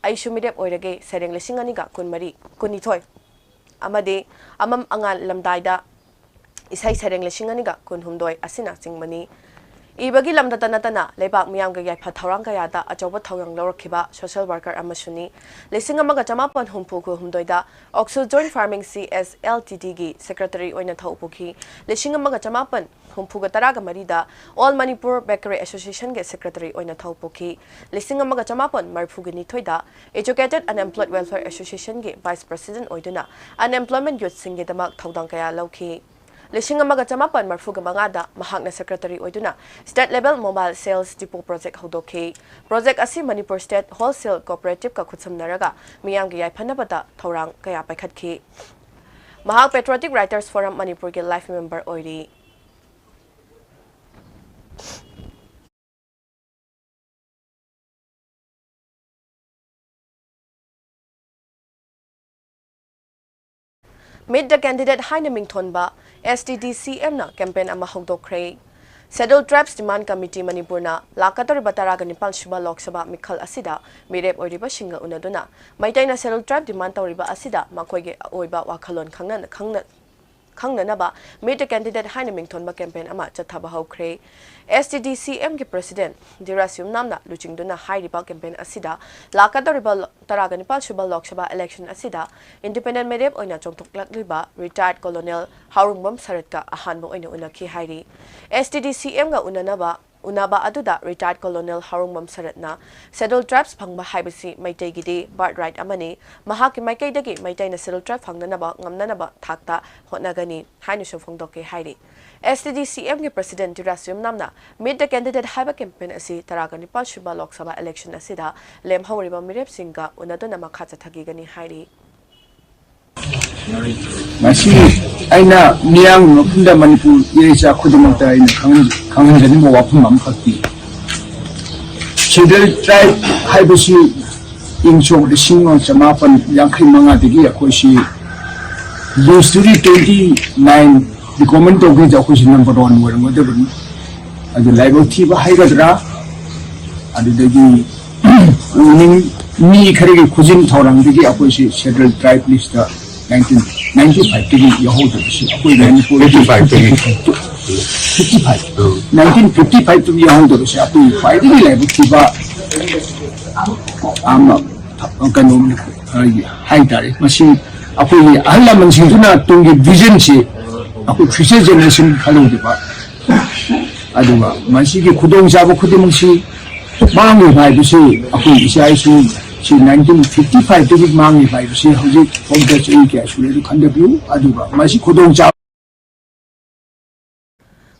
ꯑꯩꯁꯨ ꯃꯤꯔꯦꯞ ꯑꯣꯏꯔꯒꯦ ꯁꯩꯔꯦꯡ ꯂꯤꯁꯤꯡ ꯑꯅꯤꯒ ꯀꯨꯟꯃꯔꯤ, ꯀꯨꯟꯅꯤꯊꯣꯏ, ꯑꯃꯗꯤ ꯑꯃꯝ ꯑꯉꯥꯟ ꯂꯝꯗꯥꯏꯗ ꯏꯁꯩ ꯁꯩꯔꯦꯡ ꯂꯤꯁꯤꯡ ꯑꯅꯤꯒ ꯀꯨꯟꯍꯨꯝꯗꯣꯏ ꯑꯁꯤꯅꯆꯤꯡꯕꯅꯤ꯫ ꯏꯕꯒꯤ ꯂꯝꯗꯇ ꯅꯠꯇꯅ ꯂꯩꯕꯥꯛ ꯃꯤꯌꯥꯝꯒꯤ ꯌꯥꯏꯐ ꯊꯧꯔꯥꯡ ꯀꯌꯥꯗ ꯑꯆꯧꯕ ꯊꯧꯔꯥꯡ ꯂꯧꯔꯛꯈꯤꯕ ꯁꯣꯁꯤꯌꯦꯜ ꯋꯥꯔꯀꯔ ꯑꯃꯁꯨꯅꯤ꯫ ꯂꯤꯁꯤꯡ ꯑꯃꯒ ꯆꯃꯥꯄꯟ ꯍꯨꯝꯐꯨ ꯍꯨꯝꯗꯣꯏꯗ ꯑꯣꯛꯁꯨ join farming C S L T ꯗꯤꯒꯤ ꯁꯦꯀ꯭ꯔꯦꯇꯔꯤ ꯑꯣꯏꯅ ꯊꯧ ꯄꯨꯈꯤ꯫ ꯂꯤꯁꯤꯡ ꯑꯃꯒ ꯆꯃꯥꯄꯟ ꯍꯨꯝꯐꯨꯒ ꯇꯔꯥꯒ ꯃꯔꯤꯗ ꯑꯣꯜ ꯃꯅꯤꯄꯨꯔ ꯕꯦꯀꯔꯤ ꯑꯦꯁꯣꯁꯤꯌꯦꯁꯟꯒꯤ ꯁꯦꯀ꯭ꯔꯦꯇꯔꯤ ꯑꯣꯏꯅ ꯊꯧ ꯄꯨꯈꯤ꯫ ꯂꯤꯁꯤꯡ ꯑꯃꯒ ꯆꯃꯥꯄꯟ ꯃꯔꯤꯐꯨꯒ ꯅꯤꯊꯣꯏꯗ Educated Unemployed Welfare Associationꯒꯤ ꯚꯥꯏꯁ ꯄ꯭ꯔꯦꯁꯤꯗꯦꯟꯠ ꯑꯣꯏꯗꯨꯅ ꯑꯟꯑꯦꯝꯄ꯭ꯂꯣꯏꯃꯦꯟꯠ ꯌꯨꯠꯁꯤꯡꯒꯤꯗꯃꯛ ꯊꯧꯗꯥꯡ ꯀꯌꯥ ꯂꯧꯈꯤ꯫ ꯂꯤꯁꯤꯡ ꯑꯃꯒ ꯆꯃꯥꯄꯟ ꯃꯔꯤꯐꯨꯒ ꯃꯉꯥꯗ ꯃꯍꯥꯛꯅ ꯁꯦꯀ꯭ꯔꯦꯇꯔꯤ ꯑꯣꯏꯗꯨꯅ state level mobile sales depot project ꯍꯧꯗꯣꯛꯈꯤ꯫ ꯄ꯭ꯔꯣꯖꯦꯛ ꯑꯁꯤ ꯃꯅꯤꯄꯨꯔ ꯁ꯭ꯇꯦꯠ ꯍꯣꯜꯁꯦꯜ ꯀꯣꯑꯣꯄꯔꯦꯇꯤꯚꯀ ꯈꯨꯠꯁꯝꯅꯔꯒ ꯃꯤꯌꯥꯝꯒꯤ ꯌꯥꯏꯐꯅꯕꯗ ꯊꯧꯔꯥꯡ ꯀꯌꯥ ꯄꯥꯏꯈꯠꯈꯤ꯫ ꯃꯍꯥꯛ ꯄꯦꯇ꯭ꯔꯣꯇꯤꯛ ꯔꯥꯏꯇꯔꯁ ꯐꯣꯔꯝ ꯃꯅꯤꯄꯨꯔꯒꯤ ꯂꯥꯏꯐ ꯃꯦꯝꯕꯔ ꯑꯣꯏꯔꯤ꯫ Meet the Candidate ꯍꯥꯏꯅ ꯃꯤꯡꯊꯣꯟꯕ S T D C Mꯅ ꯀꯦꯝꯄꯦꯟ ꯑꯃ ꯍꯧꯗꯣꯛꯈ꯭ꯔꯦ꯫ Scheduled Tribes Demand Committee ꯃꯅꯤꯄꯨꯔꯅ ꯂꯥꯛꯀꯗꯧꯔꯤꯕ ꯇꯔꯥꯒ ꯅꯤꯄꯥꯟ ꯁꯨꯕ ꯂꯣꯛ ꯁꯚꯥ ꯃꯤꯈꯜ ꯑꯁꯤꯗ ꯃꯤꯔꯦꯞ ꯑꯣꯏꯔꯤꯕꯁꯤꯡꯒ ꯎꯅꯗꯨꯅ ꯃꯩꯇꯩꯅ Scheduled Tribe demand ꯇꯧꯔꯤꯕ ꯑꯁꯤꯗ ꯃꯈꯣꯏꯒꯤ ꯑꯣꯏꯕ ꯋꯥꯈꯜꯂꯣꯟ ꯈꯪꯅ-, ꯈꯪꯅ-, ꯈꯪꯅꯅꯕ Meet the Candidate ꯍꯥꯏꯅ ꯃꯤꯡꯊꯣꯟꯕ ꯀꯦꯝꯄꯦꯟ ꯑꯃ ꯆꯠꯊꯕ ꯍꯧꯈ꯭ꯔꯦ꯫ S T D C Mꯒꯤ ꯄ꯭ꯔꯦꯁꯤꯗꯦꯟꯠ ꯙꯤꯔꯥꯖ ꯌꯨꯝꯅꯥꯝꯅ ꯂꯨꯆꯤꯡꯗꯨꯅ ꯍꯥꯏꯔꯤꯕ ꯀꯦꯝꯄꯦꯟ ꯑꯁꯤꯗ ꯂꯥꯛꯀꯗꯧꯔꯤꯕ ꯂꯣ-, ꯇꯔꯥꯒ ꯅꯤꯄꯥꯟ ꯁꯨꯕ ꯂꯣꯛ ꯁꯚꯥ ꯏꯂꯦꯛꯁꯟ ꯑꯁꯤꯗ ꯏꯟꯗꯤꯄꯦꯟꯗꯦꯟꯠ ꯃꯤꯔꯦꯞ ꯑꯣꯏꯅ ꯆꯣꯡꯊꯣꯛꯂꯛꯂꯤꯕ ꯔꯤꯇꯥꯌꯔꯗ ꯀꯣꯂꯣꯅꯦꯜ ꯍꯥꯎꯔꯨꯡꯕꯝ ꯁꯔꯠꯀ ꯑꯍꯥꯟꯕ ꯑꯣꯏꯅ ꯎꯅꯈꯤ ꯍꯥꯏꯔꯤ꯫ S T D C Mꯒ ꯎꯅꯅꯕ ꯎꯅꯕ ꯑꯗꯨꯗ ꯔꯤꯇꯥꯌꯔꯗ ꯀꯣꯂꯣꯅꯦꯜ ꯍꯥꯎꯔꯨꯡꯕꯝ ꯁꯔꯠꯅ Scheduled Tribes ꯐꯪꯕ ꯍꯥꯏꯕꯁꯤ ꯃꯩꯇꯩꯒꯤꯗꯤ ꯕꯔꯊ ꯔꯥꯏꯠ ꯑꯃꯅꯤ꯫ ꯃꯍꯥꯛꯀꯤ ꯃꯥꯏꯀꯩꯗꯒꯤ ꯃꯩꯇꯩꯅ Scheduled Tribe ꯐꯪꯅꯅꯕ ꯉꯝꯅꯅꯕ ꯊꯥꯛꯇ ꯍꯣꯠꯅꯒꯅꯤ ꯍꯥꯏꯅꯁꯨ ꯐꯣꯡꯗꯣꯛꯈꯤ ꯍꯥꯏꯔꯤ꯫ S T D C Mꯒꯤ ꯄ꯭ꯔꯦꯁꯤꯗꯦꯟꯠ ꯙꯤꯔꯥꯖ ꯌꯨꯝꯅꯥꯝꯅ Meet the Candidate ꯍꯥꯏꯕ ꯀꯦꯝꯄꯦꯟ ꯑꯁꯤ ꯇꯔꯥꯒ ꯅꯤꯄꯥꯟ ꯁꯨꯕ ꯂꯣꯛ ꯁꯚꯥ ꯏꯂꯦꯛꯁꯟ ꯑꯁꯤꯗ ꯂꯦꯝꯍꯧꯔꯤꯕ ꯃꯤꯔꯦꯞꯁꯤꯡꯒ ꯎꯅꯗꯨꯅ ꯃꯈꯥ ꯆꯠꯊꯈꯤꯒꯅꯤ ꯍꯥꯏꯔꯤ꯫ ꯃꯁꯤ ꯑꯩꯅ ꯃꯤꯌꯥꯝꯒꯤ ꯃꯐꯝꯗ ꯃꯅꯤꯄꯨꯔ ꯏꯔꯩꯆꯥ ꯈꯨꯗꯤꯡꯃꯛꯇ ꯑꯩꯅ ꯈꯪꯍꯟ- ꯈꯪꯍꯟꯖꯅꯤꯡꯕ ꯋꯥꯐꯝ ꯑꯃꯈꯛꯇꯤ, ꯁꯦꯗ꯭ꯌꯨꯜ ꯇ꯭ꯔꯥꯏꯕ ꯍꯥꯏꯕꯁꯤ ꯏꯪ ꯁꯣꯛ ꯂꯤꯁꯤꯡ ꯑꯃ ꯆꯃꯥꯄꯟ ꯌꯥꯡꯈꯩ ꯃꯉꯥꯗꯒꯤ ꯑꯩꯈꯣꯏꯁꯤ ꯂꯤꯁꯇꯨꯗꯤ ꯇ꯭ꯋꯦꯟꯇꯤ ꯅꯥꯏꯟ ꯔꯤꯀꯃꯦꯟ ꯇꯧꯈꯤꯗ ꯑꯩꯈꯣꯏꯁꯤ ꯅꯝꯕꯔ ꯋꯥꯟ ꯑꯣꯏꯔꯝꯒꯗꯕꯅꯤ꯫ ꯑꯗꯨ ꯂꯥꯏꯕꯛ ꯊꯤꯕ ꯍꯥꯏꯒꯗ꯭ꯔꯥ, ꯑꯗꯨꯗꯒꯤ ꯄꯨꯛꯅꯤꯡ ꯃꯤ ꯈꯔꯒꯤ ꯈꯨꯖꯤꯟ ꯊꯧꯔꯥꯡꯗꯒꯤ ꯑꯩꯈꯣꯏꯁꯤ schedule tribe list nineteen ninety ꯐꯥꯏꯚꯇꯒꯤ ꯌꯥꯎꯍꯧꯗꯕꯁꯤ ꯑꯩꯈꯣꯏ ꯃꯅꯤꯄꯨꯔꯒꯤ ꯐꯤꯐꯇꯤ ꯐꯥꯏꯚꯇꯒꯤ꯫ ꯐꯤꯐꯇꯤ ꯐꯥꯏꯚ, ꯅꯥꯏꯟꯇꯤꯟ ꯐꯤꯐꯇꯤ ꯐꯥꯏꯚꯇꯒꯤ ꯌꯥꯎꯍꯧꯗꯕꯁꯤ ꯑꯩꯈꯣꯏꯒꯤ ꯈ꯭ꯋꯥꯏꯗꯒꯤ ꯂꯥꯏꯕꯛ ꯊꯤꯕ ꯑꯃ ꯀꯩꯅꯣ ꯍꯥꯏꯇꯥꯔꯦ꯫ ꯃꯁꯤ ꯑꯩꯈꯣꯏꯒꯤ ꯑꯍꯜ ꯂꯃꯟꯁꯤꯡꯗꯨꯅ ꯇꯨꯡꯒꯤ ꯚꯤꯖꯟꯁꯤ ꯑꯩꯈꯣꯏ ꯐ꯭ꯌꯨꯆꯔ ꯖꯦꯅꯦꯔꯦꯁꯟ ꯈꯜꯍꯧꯗꯕ, ꯑꯗꯨꯒ ꯃꯁꯤꯒꯤ ꯈꯨꯗꯣꯡꯆꯥꯕ ꯈꯨꯗꯤꯡꯃꯛꯁꯤ ꯃꯥꯡꯂꯤꯕ ꯍꯥꯏꯕꯁꯤ ꯑꯩꯈꯣꯏ ꯏꯆꯥ ꯏꯁꯨ ꯁꯤ ꯅꯥꯏꯟꯇꯤꯟ ꯐꯤꯐꯇꯤ ꯐꯥꯏꯚꯇꯒꯤ ꯃꯥꯡꯂꯤꯕ ꯍꯥꯏꯕꯁꯤ ꯍꯧꯖꯤꯛ ꯐꯥꯎꯗ ꯆꯍꯤ ꯀꯌꯥ ꯁꯨꯔꯦ ꯑꯗꯨ ꯈꯟꯊꯕꯤꯌꯨ꯫ ꯑꯗꯨꯒ ꯃꯁꯤ ꯈꯨꯗꯣꯡꯆꯥꯕ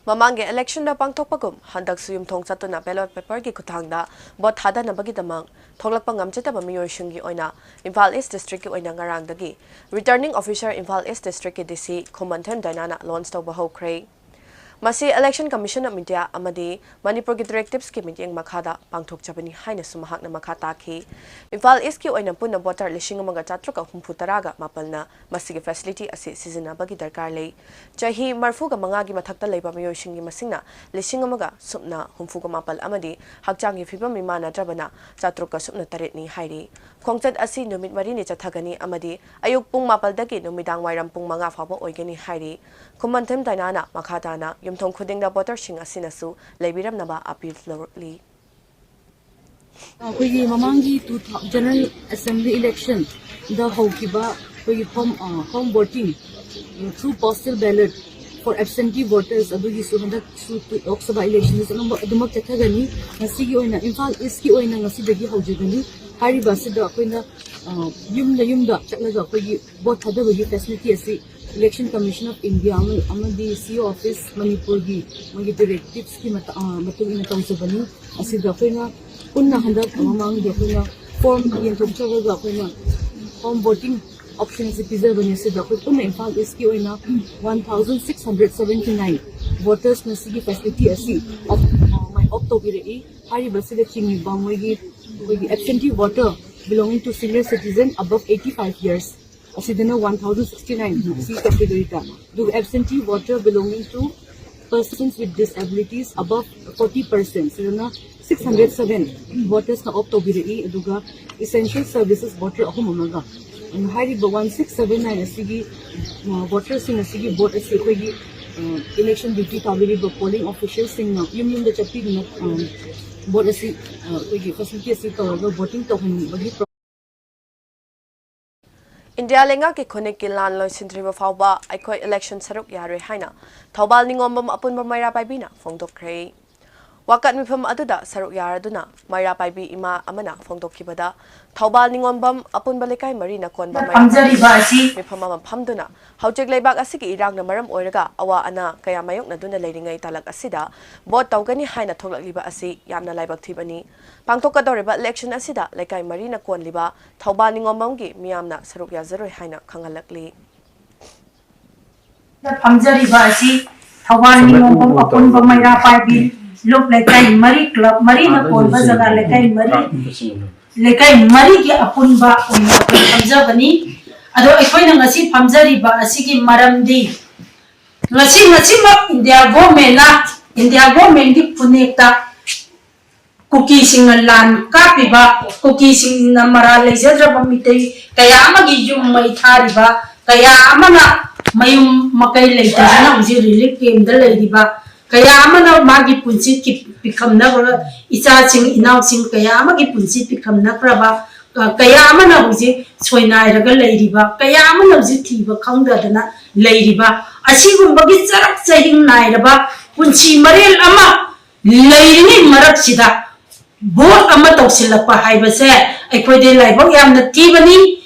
ꯃꯃꯥꯡꯒꯤ ꯏꯂꯦꯛꯁꯟꯗ ꯄꯥꯡꯊꯣꯛꯄꯒꯨꯝ ꯍꯟꯗꯛꯁꯨ ꯌꯨꯝꯊꯣꯡ ꯆꯠꯇꯨꯅ ꯕꯦꯂꯣꯠ ꯄꯦꯄꯔꯒꯤ ꯈꯨꯠꯊꯥꯡꯗ ꯚꯣꯠ ꯊꯥꯗꯅꯕꯒꯤꯗꯃꯛ ꯊꯣꯛꯂꯛꯄ ꯉꯝꯖꯗꯕ ꯃꯤꯑꯣꯏꯁꯤꯡꯒꯤ ꯑꯣꯏꯅ ꯏꯝꯐꯥꯜ ꯏꯁ ꯗꯤꯁꯇ꯭ꯔꯤꯛꯀꯤ ꯑꯣꯏꯅ ꯉꯔꯥꯡꯗꯒꯤ ꯔꯤꯇꯔꯅꯤꯡ ꯑꯣꯐꯤꯁꯥꯔ ꯏꯝꯐꯥꯜ ꯏꯁ ꯗꯤꯁꯇ꯭ꯔꯤꯛꯀꯤ ꯗꯤ ꯁꯤ ꯈꯨꯃꯟꯊꯦꯝ ꯗꯥꯏꯅꯥꯅ ꯂꯣꯟꯆ ꯇꯧꯕ ꯍꯧꯈ꯭ꯔꯦ꯫ ꯃꯁꯤ ꯏꯂꯦꯛꯁꯟ ꯀꯃꯤꯁꯟ ꯑꯣꯐ ꯏꯟꯗꯤꯌꯥ ꯑꯃꯗꯤ ꯃꯅꯤꯄꯨꯔꯒꯤ ꯗꯤꯔꯦꯛꯇꯤꯞꯁꯀꯤ ꯃꯤꯠꯌꯦꯡ ꯃꯈꯥꯗ ꯄꯥꯡꯊꯣꯛꯆꯕꯅꯤ ꯍꯥꯏꯅꯁꯨ ꯃꯍꯥꯛꯅ ꯃꯈꯥ ꯇꯥꯈꯤ꯫ ꯏꯝꯐꯥꯜ ꯏꯁꯀꯤ ꯑꯣꯏꯅ ꯄꯨꯟꯅ ꯚꯣꯇꯔ ꯂꯤꯁꯤꯡ ꯑꯃꯒ ꯆꯥꯇ꯭ꯔꯨꯛꯀ ꯍꯨꯝꯐꯨ ꯇꯔꯥꯒ ꯃꯥꯄꯜꯅ ꯃꯁꯤꯒꯤ ꯐꯦꯁꯤꯂꯤꯇꯤ ꯑꯁꯤ ꯁꯤꯖꯤꯟꯅꯕꯒꯤ ꯗꯔꯀꯥꯔ ꯂꯩ꯫ ꯆꯍꯤ ꯃꯔꯤꯐꯨꯒ ꯃꯉꯥꯒꯤ ꯃꯊꯛꯇ ꯂꯩꯕ ꯃꯤꯑꯣꯏꯁꯤꯡꯒꯤ ꯃꯁꯤꯡꯅ ꯂꯤꯁꯤꯡ ꯑꯃꯒ ꯁꯨꯞꯅ ꯍꯨꯝꯐꯨꯒ ꯃꯥꯄꯜ ꯑꯃꯗꯤ ꯍꯛꯆꯥꯡꯒꯤ ꯐꯤꯕꯝ ꯃꯤꯃꯥꯟꯅꯗ꯭ꯔꯕꯅ ꯆꯥꯇ꯭ꯔꯨꯛꯀ ꯁꯨꯞꯅ ꯇꯔꯦꯠꯅꯤ ꯍꯥꯏꯔꯤ꯫ ꯈꯣꯡꯆꯠ ꯑꯁꯤ ꯅꯨꯃꯤꯠ ꯃꯔꯤꯅꯤ ꯆꯠꯊꯒꯅꯤ ꯑꯃꯗꯤ ꯑꯌꯨꯛ ꯄꯨꯡ ꯃꯥꯄꯜꯗꯒꯤ ꯅꯨꯃꯤꯗꯥꯡ ꯋꯥꯏꯔꯝ ꯄꯨꯡ ꯃꯉꯥ ꯐꯥꯎꯕ ꯑꯣꯏꯒꯅꯤ ꯍꯥꯏꯔꯤ꯫ ꯈꯨꯃꯟꯊꯦꯝ ꯗꯥꯏꯅꯥꯅ ꯃꯈꯥ ꯇꯥꯅ ꯌꯨꯝꯊꯣꯡ ꯈꯨꯗꯤꯡꯗ ꯚꯣꯇꯔꯁꯤꯡ ꯑꯁꯤꯅꯁꯨ ꯂꯩꯕꯤꯔꯝꯅꯕ ꯑꯄꯤꯜ ꯇꯧꯔꯛꯂꯤ꯫ ꯑꯩꯈꯣꯏꯒꯤ ꯃꯃꯥꯡꯒꯤ ꯇꯨ ꯖꯦꯅꯔꯦꯜ ꯑꯦꯁꯦꯝꯕ꯭ꯂꯤ ꯏꯂꯦꯛꯁꯟꯗ ꯍꯧꯈꯤꯕ ꯑꯩꯈꯣꯏꯒꯤ home home voting through postal ballot for absentee voters ꯑꯗꯨꯒꯤꯁꯨ ꯍꯟꯗꯛꯁꯨ ꯂꯣꯛ ꯁꯚꯥ ꯏꯂꯦꯛꯁꯟꯗ ꯆꯠꯂꯝꯕ ꯑꯗꯨꯃꯛ ꯆꯠꯊꯒꯅꯤ꯫ ꯉꯁꯤꯒꯤ ꯑꯣꯏꯅ ꯏꯝꯐꯥꯜ ꯏꯁꯀꯤ ꯑꯣꯏꯅ ꯉꯁꯤꯗꯒꯤ ꯍꯧꯖꯒꯅꯤ꯫ ꯍꯥꯏꯔꯤꯕ ꯑꯁꯤꯗ ꯑꯩꯈꯣꯏꯅ ꯑ, ꯌꯨꯝꯗ ꯌꯨꯝꯗ ꯆꯠꯂꯒ ꯑꯩꯈꯣꯏꯒꯤ ꯚꯣꯠ ꯊꯥꯗꯕꯒꯤ ꯐꯦꯁꯤꯂꯤꯇꯤ ꯑꯁꯤ ꯏꯂꯦꯛꯁꯟ ꯀꯃꯤꯁꯟ ꯑꯣꯐ ꯏꯟꯗꯤꯌꯥ ꯑꯃ- ꯑꯃꯗꯤ ꯁꯤ ꯑꯣ ꯑꯣꯐꯤꯁ ꯃꯅꯤꯄꯨꯔꯒꯤ ꯃꯣꯏꯒꯤ ꯗꯤꯔꯦꯛꯇꯤꯞꯁꯀꯤ ꯃꯇ- ꯑ, ꯃꯇꯨꯡ ꯏꯟꯅ ꯇꯧꯖꯕꯅꯤ꯫ ꯑꯁꯤꯗ ꯑꯩꯈꯣꯏꯅ ꯄꯨꯟꯅ ꯍꯟꯗꯛ ꯃꯃꯥꯡꯒꯤ ꯑꯩꯈꯣꯏꯅ ꯐꯣꯔꯝ ꯌꯦꯟꯊꯣꯛꯆꯔꯒ ꯑꯩꯈꯣꯏꯅ ꯍꯣꯝ ꯚꯣꯇꯤꯡ ꯑꯣꯞꯁꯟꯁꯤ ꯄꯤꯖꯕꯅꯤ꯫ ꯁꯤꯗ ꯑꯩꯈꯣꯏ ꯄꯨꯟꯅ ꯏꯝꯐꯥꯜ ꯏꯁꯀꯤ ꯑꯣꯏꯅ one thousand six hundred seventy nine ꯚꯣꯇꯔꯁꯅ ꯁꯤꯒꯤ ꯐꯦꯁꯤꯂꯤꯇꯤ ꯑꯁꯤ ꯑꯣꯞ ꯇꯧꯕꯤꯔꯛꯏ꯫ ꯍꯥꯏꯔꯤꯕꯁꯤꯗ ꯆꯤꯡꯉꯤꯕ ꯃꯣꯏꯒꯤ ꯑꯩꯈꯣꯏꯒꯤ absentee voter belonging to senior citizen above eighty five years, ꯑꯁꯤꯗꯅ ꯋꯥꯟ ꯊꯥꯎꯖꯟ ꯁꯤꯛꯁꯇꯤ ꯅꯥꯏꯟ ꯁꯤ ꯀꯦꯇꯦꯒꯣꯔꯤꯗ, ꯑꯗꯨꯒ absentee voter belonging to persons with disabilities above forty percent, ꯁꯤꯗꯅ ꯁꯤꯛꯁ ꯍꯟꯗ꯭ꯔꯦꯠ ꯁꯚꯦꯟ ꯚꯣꯇꯔꯁꯅ ꯑꯣꯞ ꯇꯧꯕꯤꯔꯛꯏ꯫ ꯑꯗꯨꯒ essential services voter ꯑꯍꯨꯝ ꯑꯃꯒ, ꯍꯥꯏꯔꯤꯕ ꯋꯥꯟ ꯁꯤꯛꯁ ꯁꯚꯦꯟ ꯅꯥꯏꯟ ꯑꯁꯤꯒꯤ ꯚꯣꯇꯔꯁꯤꯡ ꯑꯁꯤꯒꯤ ꯚꯣꯠ ꯑꯁꯤ ꯑꯩꯈꯣꯏꯒꯤ ꯏꯂꯦꯛꯁꯟ ꯗ꯭ꯌꯨꯇꯤ ꯇꯥꯕꯤꯔꯤꯕ ꯄꯣꯂꯤꯡ ꯑꯣꯐꯤꯁꯤꯌꯦꯜꯁꯤꯡꯅ ꯌꯨꯝ ꯌꯨꯝꯗ ꯆꯠꯄꯤꯗꯨꯅ ꯚꯣꯠ ꯑꯁꯤ ꯑꯩꯈꯣꯏꯒꯤ ꯐꯦꯁꯤꯂꯤꯇꯤ ꯑꯁꯤ ꯇꯧꯔꯒ ꯚꯣꯇꯤꯡ ꯇꯧꯍꯟꯕꯒꯤ ꯄ꯭ꯔꯣ- ꯏꯟꯗꯤꯌꯥ ꯂꯩꯉꯥꯛꯀꯤ ꯈꯨꯟꯅꯤꯛꯀꯤ ꯂꯥꯟ ꯂꯣꯏꯁꯤꯟꯗ꯭ꯔꯤꯕ ꯐꯥꯎꯕ ꯑꯩꯈꯣꯏ ꯏꯂꯦꯛꯁꯟ ꯁꯔꯨꯛ ꯌꯥꯔꯣꯏ ꯍꯥꯏꯅ ꯊꯧꯕꯥꯜ ꯅꯤꯉꯣꯝꯕꯝ ꯑꯄꯨꯟꯕ ꯃꯩꯔꯥ ꯄꯥꯏꯕꯤꯅ ꯐꯣꯡꯗꯣꯛꯈ꯭ꯔꯦ꯫ ꯋꯥꯀꯠ ꯃꯤꯐꯝ ꯑꯗꯨꯗ ꯁꯔꯨꯛ ꯌꯥꯔꯗꯨꯅ ꯃꯩꯔꯥ ꯄꯥꯏꯕꯤ ꯏꯃꯥ ꯑꯃꯅ ꯐꯣꯡꯗꯣꯛꯈꯤꯕꯗ, ꯊꯧꯕꯥꯜ ꯅꯤꯉꯣꯝꯕꯝ ꯑꯄꯨꯟꯕ ꯂꯩꯀꯥꯏ ꯃꯔꯤꯅ ꯀꯣꯟꯕ ꯃꯩꯔꯥ ꯄꯥꯏꯕꯤ ꯐꯝꯖꯔꯤꯕ ꯑꯁꯤ ꯃꯤꯐꯝ ꯑꯃ ꯐꯝꯗꯨꯅ ꯍꯧꯖꯤꯛ ꯂꯩꯕꯥꯛ ꯑꯁꯤꯒꯤ ꯏꯔꯥꯡꯅ ꯃꯔꯝ ꯑꯣꯏꯔꯒ ꯑꯋꯥ ꯑꯅꯥ ꯀꯌꯥ ꯃꯥꯌꯣꯛꯅꯗꯨꯅ ꯂꯩꯔꯤꯉꯩ ꯇꯥꯂꯛ ꯑꯁꯤꯗ ꯚꯣꯠ ꯇꯧꯒꯅꯤ ꯍꯥꯏꯅ ꯊꯣꯛꯂꯛꯂꯤꯕ ꯑꯁꯤ ꯌꯥꯝꯅ ꯂꯥꯏꯕꯛ ꯊꯤꯕꯅꯤ꯫ ꯄꯥꯡꯊꯣꯛꯀꯗꯧꯔꯤꯕ ꯏꯂꯦꯛꯁꯟ ꯑꯁꯤꯗ ꯂꯩꯀꯥꯏ ꯃꯔꯤꯅ ꯀꯣꯟꯂꯤꯕ ꯊꯧꯕꯥꯜ ꯅꯤꯉꯣꯝꯕꯝꯒꯤ ꯃꯤꯌꯥꯝꯅ ꯁꯔꯨꯛ ꯌꯥꯖꯔꯣꯏ ꯍꯥꯏꯅ ꯈꯪꯍꯜꯂꯛꯂꯤ꯫ ꯐꯝꯖꯔꯤꯕ ꯑꯁꯤ ꯊꯧꯕꯥꯜ ꯅꯤꯉꯣꯝꯕꯝ ꯑꯄꯨꯟꯕ ꯃꯩꯔꯥ ꯄꯥꯏꯕꯤ ꯂꯨꯞ ꯂꯩꯀꯥꯏ ꯃꯔꯤ, ꯀ꯭ꯂꯕ ꯃꯔꯤꯅ ꯀꯣꯟꯕ ꯖꯒꯥ ꯂꯩꯀꯥꯏ ꯃꯔꯤ, ꯂꯩꯀꯥꯏ ꯃꯔꯤꯒꯤ ꯑꯄꯨꯟꯕ ꯑꯣꯏꯅ ꯑꯩꯈꯣꯏ ꯐꯝꯖꯕꯅꯤ꯫ ꯑꯗꯣ ꯑꯩꯈꯣꯏꯅ ꯉꯁꯤ ꯐꯝꯖꯔꯤꯕ ꯑꯁꯤꯒꯤ ꯃꯔꯝꯗꯤ, ꯉꯁꯤ ꯉꯁꯤꯃꯛ ꯏꯟꯗꯤꯌꯥ ꯒꯣꯔꯃꯦꯟꯅ, ꯏꯟꯗꯤꯌꯥ ꯒꯣꯔꯃꯦꯟꯒꯤ ꯈꯨꯟꯅꯦꯛꯇ ꯀꯨꯀꯤꯁꯤꯡꯅ ꯂꯥꯟ ꯀꯥꯞꯄꯤꯕ, ꯀꯨꯀꯤꯁꯤꯡꯅ ꯃꯔꯥꯜ ꯂꯩꯖꯗ꯭ꯔꯕ ꯃꯤꯇꯩ ꯀꯌꯥ ꯑꯃꯒꯤ ꯌꯨꯝ ꯃꯩ ꯊꯥꯔꯤꯕ, ꯀꯌꯥ ꯑꯃꯅ ꯃꯌꯨꯝ ꯃꯀꯩ ꯂꯩꯇꯗꯨꯅ ꯍꯧꯖꯤꯛ ꯔꯤꯂꯤꯐ ꯀꯦꯝꯗ ꯂꯩꯔꯤꯕ, ꯀꯌꯥ ꯑꯃꯅ ꯃꯥꯒꯤ ꯄꯨꯟꯁꯤ ꯄꯤꯈꯝꯅꯕ, ꯏꯆꯥꯁꯤꯡ ꯏꯅꯥꯎꯁꯤꯡ ꯀꯌꯥ ꯑꯃꯒꯤ ꯄꯨꯟꯁꯤ ꯄꯤꯈꯝꯅꯈ꯭ꯔꯕ, ꯀꯌꯥ ꯑꯃꯅ ꯍꯧꯖꯤꯛ ꯁꯣꯏꯅꯥꯏꯔꯒ ꯂꯩꯔꯤꯕ, ꯀꯌꯥ ꯑꯃꯅ ꯍꯧꯖꯤꯛ ꯊꯤꯕ ꯈꯪꯗꯗꯅ ꯂꯩꯔꯤꯕ, ꯑꯁꯤꯒꯨꯝꯕꯒꯤ ꯆꯔꯛ ꯆꯍꯤꯡ ꯅꯥꯏꯔꯕ ꯄꯨꯟꯁꯤ ꯃꯔꯦꯜ ꯑꯃ ꯂꯩꯔꯤꯉꯩ ꯃꯔꯛꯁꯤꯗ ꯚꯣꯠ ꯑꯃ ꯇꯧꯁꯤꯜꯂꯛꯄ ꯍꯥꯏꯕꯁꯦ ꯑꯩꯈꯣꯏꯗꯤ ꯂꯥꯏꯕꯛ ꯌꯥꯝꯅ ꯊꯤꯕꯅꯤ꯫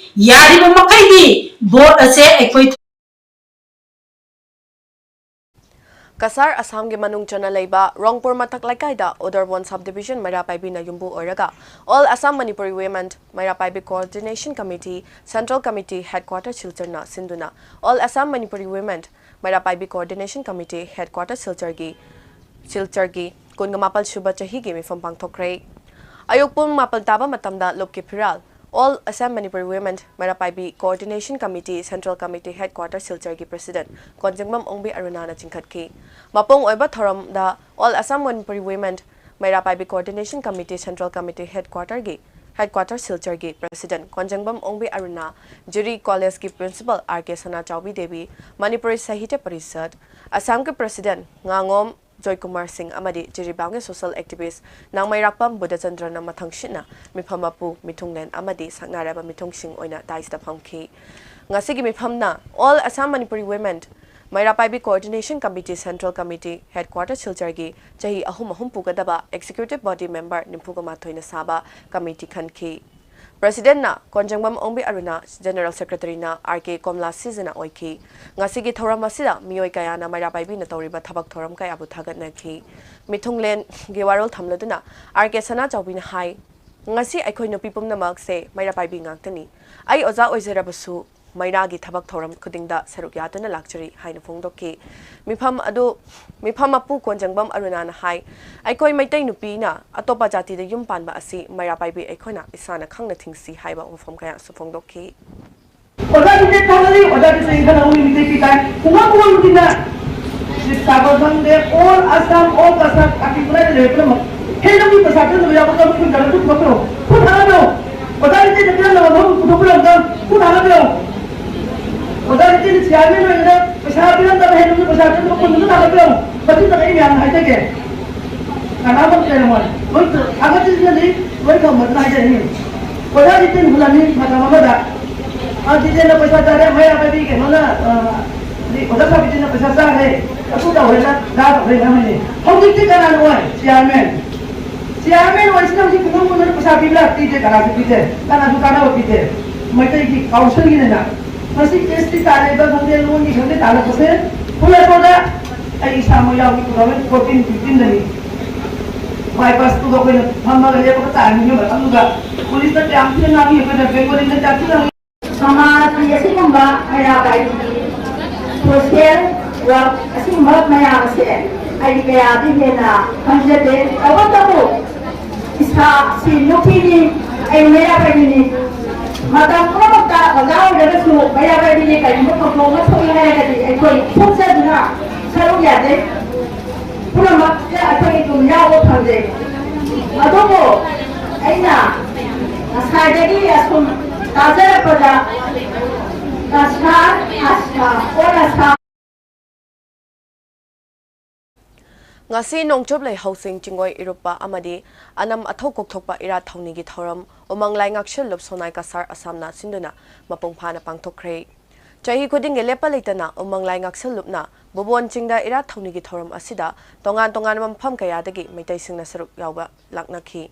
ꯌꯥꯔꯤꯕ ꯃꯈꯩꯗꯤ ꯚꯣꯠ ꯑꯁꯦ ꯑꯩꯈꯣꯏ ꯀꯁꯥꯔ ꯑꯁꯥꯝꯒꯤ ꯃꯅꯨꯡ ꯆꯟꯅ ꯂꯩꯕ ꯔꯣꯡꯄꯨꯔ ꯃꯊꯛ ꯂꯩꯀꯥꯏꯗ ꯎꯗꯔꯕꯣꯟ ꯁꯕ ꯗꯤꯕꯤꯖꯟ ꯃꯩꯔꯥ ꯄꯥꯏꯕꯤꯅ ꯌꯨꯝꯕꯨ ꯑꯣꯏꯔꯒ All Assam Manipuri Women ꯃꯩꯔꯥ ꯄꯥꯏꯕꯤ Coordination Committee, Central Committee Headquarter ꯁꯤꯜꯆꯔꯅ ꯁꯤꯟꯗꯨꯅ All Assam Manipuri Women ꯃꯩꯔꯥ ꯄꯥꯏꯕꯤ Coordination Committee Headquarter ꯁꯤꯜꯆꯔꯒꯤ ꯁꯤꯜꯆꯔꯒꯤ ꯀꯨꯟꯒ ꯃꯥꯄꯜ ꯁꯨꯕ ꯆꯍꯤꯒꯤ ꯃꯤꯐꯝ ꯄꯥꯡꯊꯣꯛꯈ꯭ꯔꯦ꯫ ꯑꯌꯨꯛ ꯄꯨꯡ ꯃꯥꯄꯜ ꯇꯥꯕ ꯃꯇꯝꯗ ꯂꯨꯞꯀꯤ ꯐꯤꯔꯥꯜ All Assam Manipuri Women ꯃꯩꯔꯥ ꯄꯥꯏꯕꯤ Coordination Committee, Central Committee Headquarter ꯁꯤꯜꯆꯔꯒꯤ President ꯀꯣꯟꯖꯪꯕꯝ ꯑꯣꯡꯕꯤ ꯑꯔꯨꯅꯥꯅ ꯆꯤꯡꯈꯠꯈꯤ꯫ ꯃꯄꯨꯡ ꯑꯣꯏꯕ ꯊꯧꯔꯝꯗ All Assam Manipuri Women ꯃꯩꯔꯥ ꯄꯥꯏꯕꯤ Coordination Committee, Central Committee Headquarterꯒꯤ Headquarter ꯁꯤꯜꯆꯔꯒꯤ President ꯀꯣꯟꯖꯪꯕꯝ ꯑꯣꯡꯕꯤ ꯑꯔꯨꯅꯥ, ꯖꯤꯔꯤ ꯀꯣꯂꯦꯖꯀꯤ Principal ꯑꯥꯔ ꯀꯦ ꯁꯅꯥꯆꯥꯎꯕꯤ ꯗꯦꯕꯤ, ꯃꯅꯤꯄꯨꯔꯤ ꯁꯥꯍꯤꯇ꯭ꯌ ꯄꯔꯤꯁꯠ, ꯑꯁꯥꯝꯒꯤ President ꯉꯥꯉꯣꯝ ꯖꯣꯏꯀꯨꯃꯥꯔ ꯁꯤꯡ ꯑꯃꯗꯤ ꯖꯤꯔꯤꯕꯥꯝꯒꯤ social activist ꯅꯥꯡꯃꯩꯔꯥꯛꯄꯝ ꯕꯨꯙꯆꯟꯗ꯭ꯔꯅ ꯃꯊꯪꯁꯤꯠꯅ ꯃꯤꯐꯝ ꯃꯄꯨ, ꯃꯤꯊꯨꯡꯂꯦꯟ ꯑꯃꯗꯤ ꯁꯛꯅꯥꯏꯔꯕ ꯃꯤꯊꯨꯡꯁꯤꯡ ꯑꯣꯏꯅ dais ꯇ ꯐꯝꯈꯤ꯫ ꯉꯁꯤꯒꯤ ꯃꯤꯐꯝꯅ All Assam Manipuri Women ꯃꯩꯔꯥ ꯄꯥꯏꯕꯤ Coordination Committee, Central Committee Headquarter ꯁꯤꯜꯆꯔꯒꯤ ꯆꯍꯤ ꯑꯍꯨꯝ ꯑꯍꯨꯝ ꯄꯨꯒꯗꯕ Executive Body Member ꯅꯤꯐꯨꯒ ꯃꯥꯊꯣꯏꯅ ꯁꯥꯕ committee ꯈꯟꯈꯤ꯫ Presidentꯅ ꯀꯣꯟꯖꯪꯕꯝ ꯑꯣꯡꯕꯤ ꯑꯔꯨꯅꯥ, General Secretaryꯅ ꯑꯥꯔ ꯀꯦ ꯀꯣꯝꯂꯥ ꯁꯤꯖꯅ ꯑꯣꯏꯈꯤ꯫ ꯉꯁꯤꯒꯤ ꯊꯧꯔꯝ ꯑꯁꯤꯗ ꯃꯤꯑꯣꯏ ꯀꯌꯥꯅ ꯃꯩꯔꯥ ꯄꯥꯏꯕꯤꯅ ꯇꯧꯔꯤꯕ ꯊꯕꯛ ꯊꯧꯔꯝ ꯀꯌꯥꯕꯨ ꯊꯥꯒꯠꯅꯈꯤ꯫ ꯃꯤꯊꯨꯡꯂꯦꯟꯒꯤ ꯋꯥꯔꯣꯜ ꯊꯝꯂꯗꯨꯅ ꯑꯥꯔ ꯀꯦ ꯁꯅꯥꯆꯥꯎꯕꯤꯅ ꯍꯥꯏ, "ꯉꯁꯤ ꯑꯩꯈꯣꯏ ꯅꯨꯄꯤ ꯄꯨꯝꯅꯃꯛꯁꯦ ꯃꯩꯔꯥ ꯄꯥꯏꯕꯤ ꯉꯥꯛꯇꯅꯤ꯫ ꯑꯩ ꯑꯣꯖꯥ ꯑꯣꯏꯖꯔꯕꯁꯨ ꯃꯩꯔꯥꯒꯤ ꯊꯕꯛ ꯊꯧꯔꯝ ꯈꯨꯗꯤꯡꯗ ꯁꯔꯨꯛ ꯌꯥꯗꯨꯅ ꯂꯥꯛꯆꯔꯤ" ꯍꯥꯏꯅ ꯐꯣꯡꯗꯣꯛꯈꯤ꯫ ꯃꯤꯐꯝ ꯑꯗꯨ ꯃꯤꯐꯝ ꯃꯄꯨ ꯀꯣꯟꯖꯪꯕꯝ ꯑꯔꯨꯅꯥꯅ ꯍꯥꯏ, "ꯑꯩꯈꯣꯏ ꯃꯩꯇꯩ ꯅꯨꯄꯤꯅ ꯑꯇꯣꯞꯄ ꯖꯥꯇꯤꯗ ꯌꯨꯝ ꯄꯥꯟꯕ ꯑꯁꯤ ꯃꯩꯔꯥ ꯄꯥꯏꯕꯤ ꯑꯩꯈꯣꯏꯅ ꯏꯁꯥꯅ ꯈꯪꯅ ꯊꯤꯡꯁꯤ" ꯍꯥꯏꯕ ꯋꯥꯐꯝ ꯀꯌꯥꯁꯨ ꯐꯣꯡꯗꯣꯛꯈꯤ꯫ ꯑꯣꯖꯥ ꯇꯤꯀꯦꯠ ꯊꯥꯒꯠꯂꯤ, ꯑꯣꯖꯥ ꯇꯤꯀꯦꯠ ꯏꯟꯈꯠꯅꯕ ꯃꯤ ꯃꯤꯇꯩ ꯄꯤꯇꯥꯏ꯫ ꯈꯨꯡꯒꯪ ꯈꯨꯡꯒꯪꯁꯤꯡꯗ ꯁꯤꯠ ꯁꯥꯕ ꯈꯪꯗꯦ, all Assam, all Kazakh, ꯀꯥꯇꯤ ꯄꯨꯔꯥ ꯂꯩꯔꯦ ꯄꯨꯝꯅꯃꯛ꯫ ꯍꯦꯟꯅ ꯃꯤ ꯄꯩꯁꯥ ꯄꯤꯅꯕ ꯌꯥꯎꯕ ꯊꯕꯛ ꯄꯨꯟꯗꯅ ꯑꯗꯨꯝ ꯄꯨꯊꯣꯛꯄꯤꯔꯣ꯫ ꯈꯨꯠ ꯊꯥꯒꯠꯄꯤꯔꯣ꯫ ꯑꯣꯖꯥ ꯇꯤꯀꯦꯠ ꯄꯤꯔꯝꯗꯕ ꯊꯕꯛ ꯄꯨꯊꯣꯛꯄꯤꯔꯣ ꯑꯝꯇ꯫ ꯈꯨꯠ ꯊꯥꯒꯠꯄꯤꯔꯣ꯫ ꯑꯣꯖꯥ ꯇꯤꯀꯦꯠ ꯆꯤꯌꯥꯔꯃꯦꯟ ꯑꯣꯏꯒꯦꯔꯥ, ꯄꯩꯁꯥ ꯄꯤꯔꯝꯗꯕ ꯍꯦꯟꯅ ꯃꯤ ꯄꯩꯁꯥ ꯄꯤꯔꯝꯗꯕ ꯄꯨꯟꯗꯅ ꯊꯥꯒꯠꯄꯤꯔꯣ꯫ ꯃꯇꯨꯡꯗ ꯑꯩ ꯃꯌꯥꯝꯅ ꯍꯥꯏꯖꯒꯦ꯫ ꯀꯅꯥꯃꯠꯇ ꯂꯩꯔꯝꯃꯣꯏ꯫ ꯂꯣꯏ ꯊꯥꯒꯠꯆꯔꯤꯁꯤꯅꯗꯤ ꯂꯣꯏ ꯊꯝꯕꯗꯨꯅ ꯍꯥꯏꯖꯔꯤꯅꯤ꯫ ꯑꯣꯖꯥ ꯖꯤꯇꯦꯟ ꯍꯨꯜꯂꯝꯃꯤ ꯃꯇꯝ ꯑꯃꯗ꯫ ꯑ, ꯖꯤꯇꯦꯟꯅ ꯄꯩꯁꯥ ꯆꯥꯔꯦ, ꯃꯩꯔꯥ ꯄꯥꯏꯕꯤ ꯀꯩꯅꯣꯅ, ꯑ, ꯑꯗꯩ ꯑꯣꯖꯥ ꯁꯥꯕꯤꯖꯤꯅ ꯄꯩꯁꯥ ꯆꯥꯔꯦ, ꯑꯗꯨ ꯇꯧꯔꯦꯅ, ꯑꯗꯥ ꯇꯧꯔꯦꯅ ꯍꯥꯏꯅꯩ꯫ ꯍꯧꯖꯤꯛꯇꯤ ꯀꯅꯥꯅ ꯑꯣꯏ? ꯆꯤꯌꯥꯔꯃꯦꯟ꯫ ꯆꯤꯌꯥꯔꯃꯦꯟ ꯑꯣꯏꯁꯤꯅ ꯍꯧꯖꯤꯛ ꯈꯨꯡꯒꯪ ꯈꯨꯡꯒꯪꯗ ꯄꯩꯁꯥ ꯄꯤꯕ꯭ꯔꯥ? ꯄꯤꯗꯦ, ꯀꯅꯥꯁꯨ ꯄꯤꯗꯦ, ꯀꯅꯥꯁꯨ ꯀꯥꯟꯅꯕ ꯄꯤꯗꯦ꯫ ꯃꯩꯇꯩꯒꯤ ꯀꯥꯎꯟꯁꯤꯜꯒꯤꯅꯦꯅ ꯉꯁꯤ ꯑꯦꯁ ꯇꯤ ꯇꯥꯜꯂꯤꯕ ꯈꯪꯗꯦ, ꯂꯣꯟꯒꯤ ꯈꯪꯗꯦ ꯇꯥꯜꯂꯛꯄꯁꯦ ꯐꯨꯜ ꯑꯦꯁꯣꯗ ꯑꯩ ꯏꯁꯥꯃꯛ ꯌꯥꯎꯈꯤ, two thousand fourteen fifteen ꯗꯅꯤ꯫ ꯕꯥꯏ ꯕꯁꯇꯨꯒ ꯑꯩꯈꯣꯏꯅ ꯐꯝꯃꯒ ꯂꯦꯞꯄꯒ ꯇꯥꯔꯝꯃꯤꯕ ꯃꯇꯝꯗꯨꯗ ꯄꯨꯂꯤꯁꯅ ꯀꯌꯥꯝ ꯊꯤꯅ ꯉꯥꯡꯉꯤ, ꯑꯩꯈꯣꯏꯅ ꯕꯦꯡꯒꯣꯂꯤꯗ ꯀꯌꯥꯝ ꯊꯤꯅ ꯉꯥꯡꯉꯤ꯫ ꯁꯃꯥꯖꯀꯤ ꯑꯁꯤꯒꯨꯝꯕ ꯃꯩꯔꯥ ꯄꯥꯏꯕꯤꯒꯤ social work ꯑꯁꯤꯒꯨꯝꯕ ꯃꯌꯥꯝ ꯑꯁꯦ ꯑꯩ ꯀꯌꯥꯗꯤ ꯍꯦꯟꯅ ꯈꯪꯖꯗꯦ꯫ ꯇꯧꯕꯇꯕꯨ ꯏꯁꯥ ꯁꯤ ꯅꯨꯄꯤꯅꯤ, ꯑꯩ ꯃꯩꯔꯥ ꯄꯥꯏꯕꯤꯅꯤ꯫ ꯃꯇꯝ ꯄꯨꯝꯅꯃꯛꯇ ꯑꯣꯖꯥ ꯑꯣꯏꯔꯒꯁꯨ ꯃꯩꯔꯥ ꯄꯥꯏꯕꯤꯅꯤ꯫ ꯀꯔꯤꯒꯨꯝꯕ ꯊꯧꯗꯣꯛ ꯑꯃ ꯊꯣꯛꯏ ꯍꯥꯏꯔꯒꯗꯤ ꯑꯩꯈꯣꯏ ꯊꯣꯛꯆꯗꯨꯅ ꯁꯔꯨꯛ ꯌꯥꯖꯩ꯫ ꯄꯨꯝꯅꯃꯛꯇ ꯑꯩꯈꯣꯏ ꯑꯗꯨꯝ ꯌꯥꯎꯕ ꯐꯪꯖꯩ꯫ ꯑꯗꯨꯕꯨ ꯑꯩꯅ ꯉꯁꯥꯏꯗꯒꯤ ꯑꯁꯨꯝ ꯇꯥꯖꯔꯛꯄꯗ ꯀꯁꯥꯔ ꯑꯁꯥ ꯑꯣꯔ ꯑꯁꯥ ꯉꯁꯤ ꯅꯣꯡꯆꯨꯞ ꯂꯩꯍꯧꯁꯤꯡ ꯆꯤꯡꯉꯣꯏ ꯏꯔꯨꯞꯄ ꯑꯃꯗꯤ ꯑꯅꯝ ꯑꯊꯧ ꯀꯣꯛꯊꯣꯛꯄ ꯏꯔꯥꯠ ꯊꯧꯅꯤꯒꯤ ꯊꯧꯔꯝ ꯎꯃꯪ ꯂꯥꯏ ꯉꯥꯛꯁꯦꯜ ꯂꯨꯞ ꯁꯣꯅꯥꯏ ꯀꯁꯥꯔ ꯑꯁꯥꯝꯅ ꯁꯤꯟꯗꯨꯅ ꯃꯄꯨꯡ ꯐꯥꯅ ꯄꯥꯡꯊꯣꯛꯈ꯭ꯔꯦ꯫ ꯆꯍꯤ ꯈꯨꯗꯤꯡꯒꯤ ꯂꯦꯞꯄ ꯂꯩꯇꯅ ꯎꯃꯪ ꯂꯥꯏ ꯉꯥꯛꯁꯦꯜ ꯂꯨꯞꯅ ꯕꯨꯕꯣꯟ ꯆꯤꯡꯗ ꯏꯔꯥꯠ ꯊꯧꯅꯤꯒꯤ ꯊꯧꯔꯝ ꯑꯁꯤꯗ ꯇꯣꯉꯥꯟ ꯇꯣꯉꯥꯟꯕ ꯃꯐꯝ ꯀꯌꯥꯗꯒꯤ ꯃꯩꯇꯩꯁꯤꯡꯅ ꯁꯔꯨꯛ ꯌꯥꯎꯕ ꯂꯥꯛꯅꯈꯤ꯫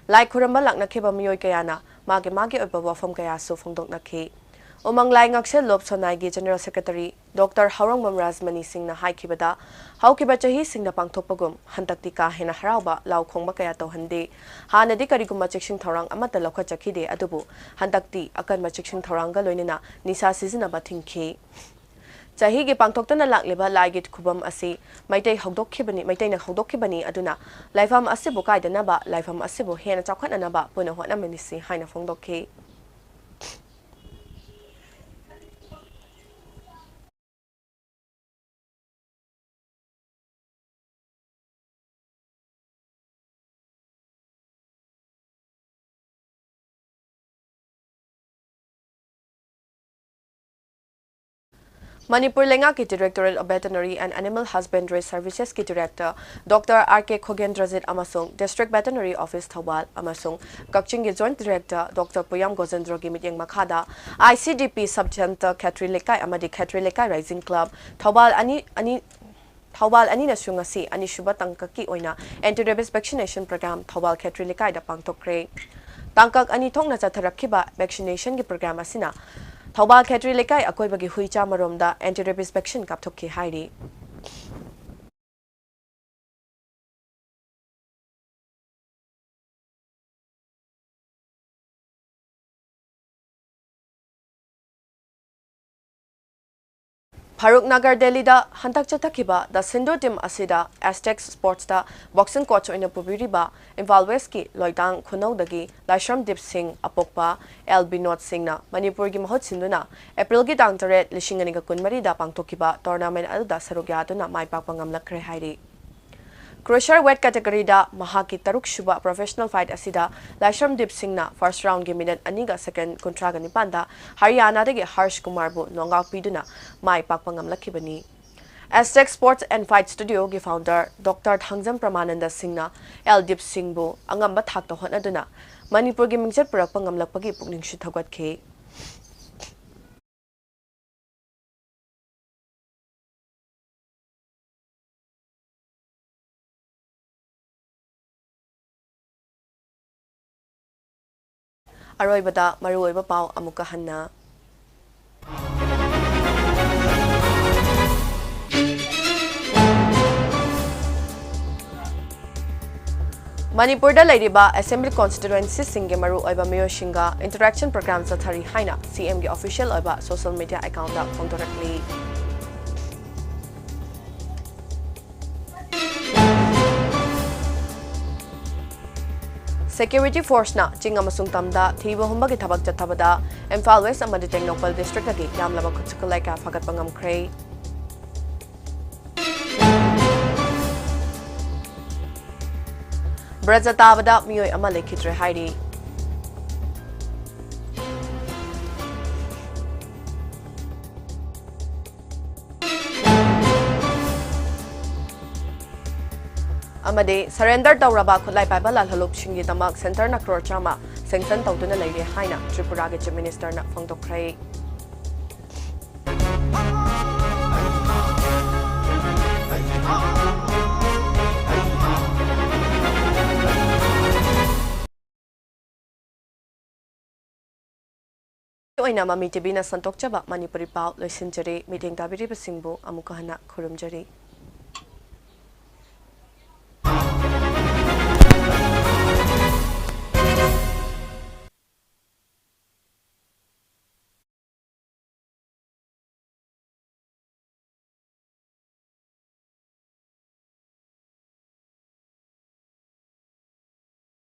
ꯂꯥꯏ ꯈꯨꯔꯨꯝꯕ ꯂꯥꯛꯅꯈꯤꯕ ꯃꯤꯑꯣꯏ ꯀꯌꯥꯅ ꯃꯥꯒꯤ ꯃꯥꯒꯤ ꯑꯣꯏꯕ ꯋꯥꯐꯝ ꯀꯌꯥꯁꯨ ꯐꯣꯡꯗꯣꯛꯅꯈꯤ꯫ ꯎꯃꯪ ꯂꯥꯏ ꯉꯥꯛꯁꯦꯜ ꯂꯨꯞ ꯁꯣꯅꯥꯏꯒꯤ General Secretary Doctor ꯍꯥꯎꯔꯣꯡꯕꯝ ꯔꯥꯖꯃꯅꯤ ꯁꯤꯡꯅ ꯍꯥꯏꯈꯤꯕꯗ, ꯍꯧꯈꯤꯕ ꯆꯍꯤꯁꯤꯡꯗ ꯄꯥꯡꯊꯣꯛꯄꯒꯨꯝ ꯍꯟꯗꯛꯇꯤ ꯀꯥ ꯍꯦꯟꯅ ꯍꯔꯥꯎꯕ, ꯂꯥꯎ ꯈꯣꯡꯕ ꯀꯌꯥ ꯇꯧꯍꯟꯗꯦ꯫ ꯍꯥꯟꯅꯗꯤ ꯀꯔꯤꯒꯨꯝꯕ ꯆꯦꯛꯁꯤꯟ ꯊꯧꯔꯥꯡ ꯑꯃꯠꯇ ꯂꯧꯈꯠꯆꯈꯤꯗꯦ, ꯑꯗꯨꯕꯨ ꯍꯟꯗꯛꯇꯤ ꯑꯀꯟꯕ ꯆꯦꯛꯁꯤꯟ ꯊꯧꯔꯥꯡꯒ ꯂꯣꯏꯅꯅ ꯅꯤꯁꯥ ꯁꯤꯖꯤꯟꯅꯕ ꯊꯤꯡꯈꯤ꯫ ꯆꯍꯤꯒꯤ ꯄꯥꯡꯊꯣꯛꯇꯨꯅ ꯂꯥꯛꯂꯤꯕ ꯂꯥꯏꯒꯤ ꯈꯨꯕꯝ ꯑꯁꯤ ꯃꯩꯇꯩ ꯍꯧꯗꯣꯛꯈꯤꯕꯅꯤ, ꯃꯩꯇꯩꯅ ꯍꯧꯗꯣꯛꯈꯤꯕꯅꯤ, ꯑꯗꯨꯅ ꯂꯥꯏꯐꯝ ꯑꯁꯤꯕꯨ ꯀꯥꯏꯗꯅꯕ, ꯂꯥꯏꯐꯝ ꯑꯁꯤꯕꯨ ꯍꯦꯟꯅ ꯆꯥꯎꯈꯠꯅꯅꯕ ꯄꯨꯟꯅ ꯍꯣꯠꯅꯃꯤꯟꯅꯁꯤ ꯍꯥꯏꯅ ꯐꯣꯡꯗꯣꯛꯈꯤ꯫ ꯃꯅꯤꯄꯨꯔ ꯂꯩꯉꯥꯛꯀꯤ Directorate of Veterinary and Animal Husbandry Servicesꯀꯤ Director Doctor R K ꯈꯣꯒꯦꯟꯗ꯭ꯔꯖꯤꯠ ꯑꯃꯁꯨꯡ District Veterinary Office ꯊꯧꯕꯥꯜ ꯑꯃꯁꯨꯡ ꯀꯛꯆꯤꯡꯒꯤ Joint Director Doctor ꯄꯨꯌꯥꯝ ꯒꯣꯖꯦꯟꯗ꯭ꯔꯣꯒꯤ ꯃꯤꯠꯌꯦꯡ ꯃꯈꯥꯗ I C D P Sub Center ꯈꯦꯇ꯭ꯔꯤ ꯂꯩꯀꯥꯏ ꯑꯃꯗꯤ ꯈꯦꯇ꯭ꯔꯤ ꯂꯩꯀꯥꯏ Rising Club ꯊꯧꯕꯥꯜ ꯑꯅꯤ, ꯑꯅꯤ, ꯊꯧꯕꯥꯜ ꯑꯅꯤꯅꯁꯨ ꯉꯁꯤ ꯑꯅꯤꯁꯨꯕ ꯇꯥꯡꯀꯛꯀꯤ ꯑꯣꯏꯅ Anti Rabies Vaccination Program Thoubal ꯈꯦꯇ꯭ꯔꯤ ꯂꯩꯀꯥꯏꯗ ꯄꯥꯡꯊꯣꯛꯈ꯭ꯔꯦ꯫ ꯇꯥꯡꯀꯛ ꯑꯅꯤ ꯊꯣꯛꯅ ꯆꯠꯊꯔꯛꯈꯤꯕ vaccinationꯒꯤ program ꯑꯁꯤꯅ ꯊꯧꯕꯥꯜ ꯈꯦꯇ꯭ꯔꯤ ꯂꯩꯀꯥꯏ ꯑꯀꯣꯏꯕꯒꯤ ꯍꯨꯏ ꯆꯥꯝꯃꯔꯣꯝꯗ Anti Rabies vaccine ꯀꯥꯞꯊꯣꯛꯈꯤ ꯍꯥꯏꯔꯤ꯫ ꯐꯥꯔꯨꯛ ꯅꯒꯔ ꯗꯦꯜꯂꯤꯗ ꯍꯟꯗꯛ ꯆꯠꯊꯈꯤꯕ The Sindoor Team ꯑꯁꯤꯗ ꯑꯦꯁꯇꯦꯛ ꯁ꯭ꯄꯣꯔꯠꯁꯇ ꯕꯣꯛꯁꯤꯡ ꯀꯣꯆ ꯑꯣꯏꯅ ꯄꯨꯕꯤꯔꯤꯕ ꯏꯝꯐꯥꯜ ꯋꯦꯁꯀꯤ ꯂꯣꯏꯇꯥꯡ ꯈꯨꯅꯧꯗꯒꯤ ꯂꯥꯏꯁ꯭ꯔꯝ ꯗꯤꯞ ꯁꯤꯡ ꯑꯄꯣꯛꯄ ꯑꯦꯜ ꯕꯤꯅꯣꯗ ꯁꯤꯡꯅ ꯃꯅꯤꯄꯨꯔꯒꯤ ꯃꯍꯨꯠ ꯁꯤꯟꯗꯨꯅ ꯑꯦꯄ꯭ꯔꯤꯜꯒꯤ ꯇꯥꯡ ꯇꯔꯦꯠ, ꯂꯤꯁꯤꯡ ꯑꯅꯤꯒ ꯀꯨꯟꯃꯔꯤꯗ ꯄꯥꯡꯊꯣꯛꯈꯤꯕ ꯇꯣꯔꯅꯥꯃꯦꯟ ꯑꯗꯨꯗ ꯁꯔꯨꯛ ꯌꯥꯗꯨꯅ ꯃꯥꯏ ꯄꯥꯛꯄ ꯉꯝꯂꯛꯈ꯭ꯔꯦ ꯍꯥꯏꯔꯤ꯫ ꯀ꯭ꯔꯨꯁꯔ ꯋꯦꯠ ꯀꯦꯇꯦꯒꯣꯔꯤꯗ ꯃꯍꯥꯛꯀꯤ ꯇꯔꯨꯛꯁꯨꯕ ꯄ꯭ꯔꯣꯐꯦꯁꯅꯦꯜ ꯐꯥꯏꯠ ꯑꯁꯤꯗ ꯂꯥꯏꯁ꯭ꯔꯝ ꯗꯤꯞ ꯁꯤꯡꯅ ꯐꯥꯔꯁ ꯔꯥꯎꯟꯒꯤ ꯃꯤꯅꯠ ꯑꯅꯤꯒ ꯁꯦꯀꯦꯟ ꯀꯨꯟꯊ꯭ꯔꯥꯒ ꯅꯤꯄꯥꯟꯗ ꯍꯔꯤꯌꯥꯅꯥꯗꯒꯤ ꯍꯔꯁ ꯀꯨꯃꯥꯔꯕꯨ ꯅꯣꯛꯑꯥꯎꯠ ꯄꯤꯗꯨꯅ ꯃꯥꯏ ꯄꯥꯛꯄ ꯉꯝꯂꯛꯈꯤꯕꯅꯤ꯫ ꯑꯦꯁꯇꯦꯛ ꯁ꯭ꯄꯣꯔꯠꯁ ꯑꯦꯟ ꯐꯥꯏꯠ ꯁ꯭ꯇꯨꯗꯤꯑꯣꯒꯤ ꯐꯥꯎꯟꯗꯔ ꯗꯣꯛꯇꯔ ꯊꯥꯡꯖꯝ ꯄ꯭ꯔꯃꯥꯅꯟꯗ ꯁꯤꯡꯅ ꯑꯦꯜ ꯗꯤꯞ ꯁꯤꯡꯕꯨ ꯑꯉꯝꯕ ꯊꯥꯛꯇ ꯍꯣꯠꯅꯗꯨꯅ ꯃꯅꯤꯄꯨꯔꯒꯤ ꯃꯤꯡꯆꯠ ꯄꯨꯔꯛꯄ ꯉꯝꯂꯛꯄꯒꯤ ꯄꯨꯛꯅꯤꯡꯁꯨ ꯊꯧꯒꯠꯈꯤ꯫ ꯑꯔꯣꯏꯕꯗ ꯃꯔꯨꯑꯣꯏꯕ ꯄꯥꯎ ꯑꯃꯨꯛꯀ ꯍꯟꯅ꯫ ꯃꯅꯤꯄꯨꯔꯗ ꯂꯩꯔꯤꯕ ꯑꯦꯁꯦꯝꯕ꯭ꯂꯤ ꯀꯣꯟꯁꯇꯤꯇ꯭ꯋꯦꯟꯁꯤꯁꯤꯡꯒꯤ ꯃꯔꯨꯑꯣꯏꯕ ꯃꯤꯑꯣꯏꯁꯤꯡꯒ ꯏꯟꯇꯔꯦꯛꯁꯟ ꯄ꯭ꯔꯣꯒ꯭ꯔꯥꯝ ꯆꯠꯊꯔꯤ ꯍꯥꯏꯅ ꯁꯤ ꯑꯦꯝꯒꯤ ꯑꯣꯐꯤꯁꯤꯌꯦꯜ ꯑꯣꯏꯕ ꯁꯣꯁꯤꯌꯦꯜ ꯃꯤꯗꯤꯌꯥ ꯑꯦꯀꯥꯎꯟꯗ ꯐꯣꯡꯗꯣꯔꯛꯂꯤ꯫ ꯁꯦꯀ꯭ꯌꯨꯔꯤꯇꯤ ꯐꯣꯔꯁꯅ ꯆꯤꯡ ꯑꯃꯁꯨꯡ ꯇꯝꯗ ꯊꯤꯕ ꯍꯨꯝꯕꯒꯤ ꯊꯕꯛ ꯆꯠꯊꯕꯗ ꯏꯝꯐꯥꯜ ꯋꯦꯁ ꯑꯃꯗꯤ ꯇꯦꯡꯅꯧꯄꯜ ꯗꯤꯁꯇ꯭ꯔꯤꯛꯇꯒꯤ ꯌꯥꯝꯂꯕ ꯈꯨꯠꯁꯨ ꯈꯨꯠꯂꯥꯏ ꯀꯌꯥ ꯐꯥꯒꯠꯄ ꯉꯝꯈ꯭ꯔꯦ꯫ ꯕ꯭ꯔꯖ ꯇꯥꯕꯗ ꯃꯤꯑꯣꯏ ꯑꯃ ꯂꯩꯈꯤꯗ꯭ꯔꯦ ꯍꯥꯏꯔꯤ꯫ ꯑꯃꯗꯤ ꯁꯔꯦꯟꯗꯔ ꯇꯧꯔꯕ ꯈꯨꯠꯂꯥꯏ ꯄꯥꯏꯕ ꯂꯥꯜꯍꯧꯂꯨꯞꯁꯤꯡꯒꯤꯗꯃꯛ ꯁꯦꯟꯇꯔꯅ ꯀ꯭ꯔꯣꯔ ꯆꯥꯝꯃ ꯁꯦꯡꯁꯟ ꯇꯧꯗꯨꯅ ꯂꯩꯔꯦ ꯍꯥꯏꯅ ꯇ꯭ꯔꯤꯄꯨꯔꯥꯒꯤ ꯆꯤꯐ ꯃꯤꯅꯤꯁꯇꯔꯅ ꯐꯣꯡꯗꯣꯛꯈ꯭ꯔꯦ꯫ ꯑꯣꯏꯅ ꯃꯃꯤ ꯇꯤꯚꯤꯅ ꯁꯟꯗꯣꯛꯆꯕ ꯃꯅꯤꯄꯨꯔꯤ ꯄꯥꯎ ꯂꯣꯏꯁꯤꯟꯖꯔꯦ꯫ ꯃꯤꯠꯌꯦꯡ ꯇꯥꯕꯤꯔꯤꯕꯁꯤꯡꯕꯨ ꯑꯃꯨꯛꯀ ꯍꯟꯅ ꯈꯨꯔꯨꯝꯖꯔꯤ꯫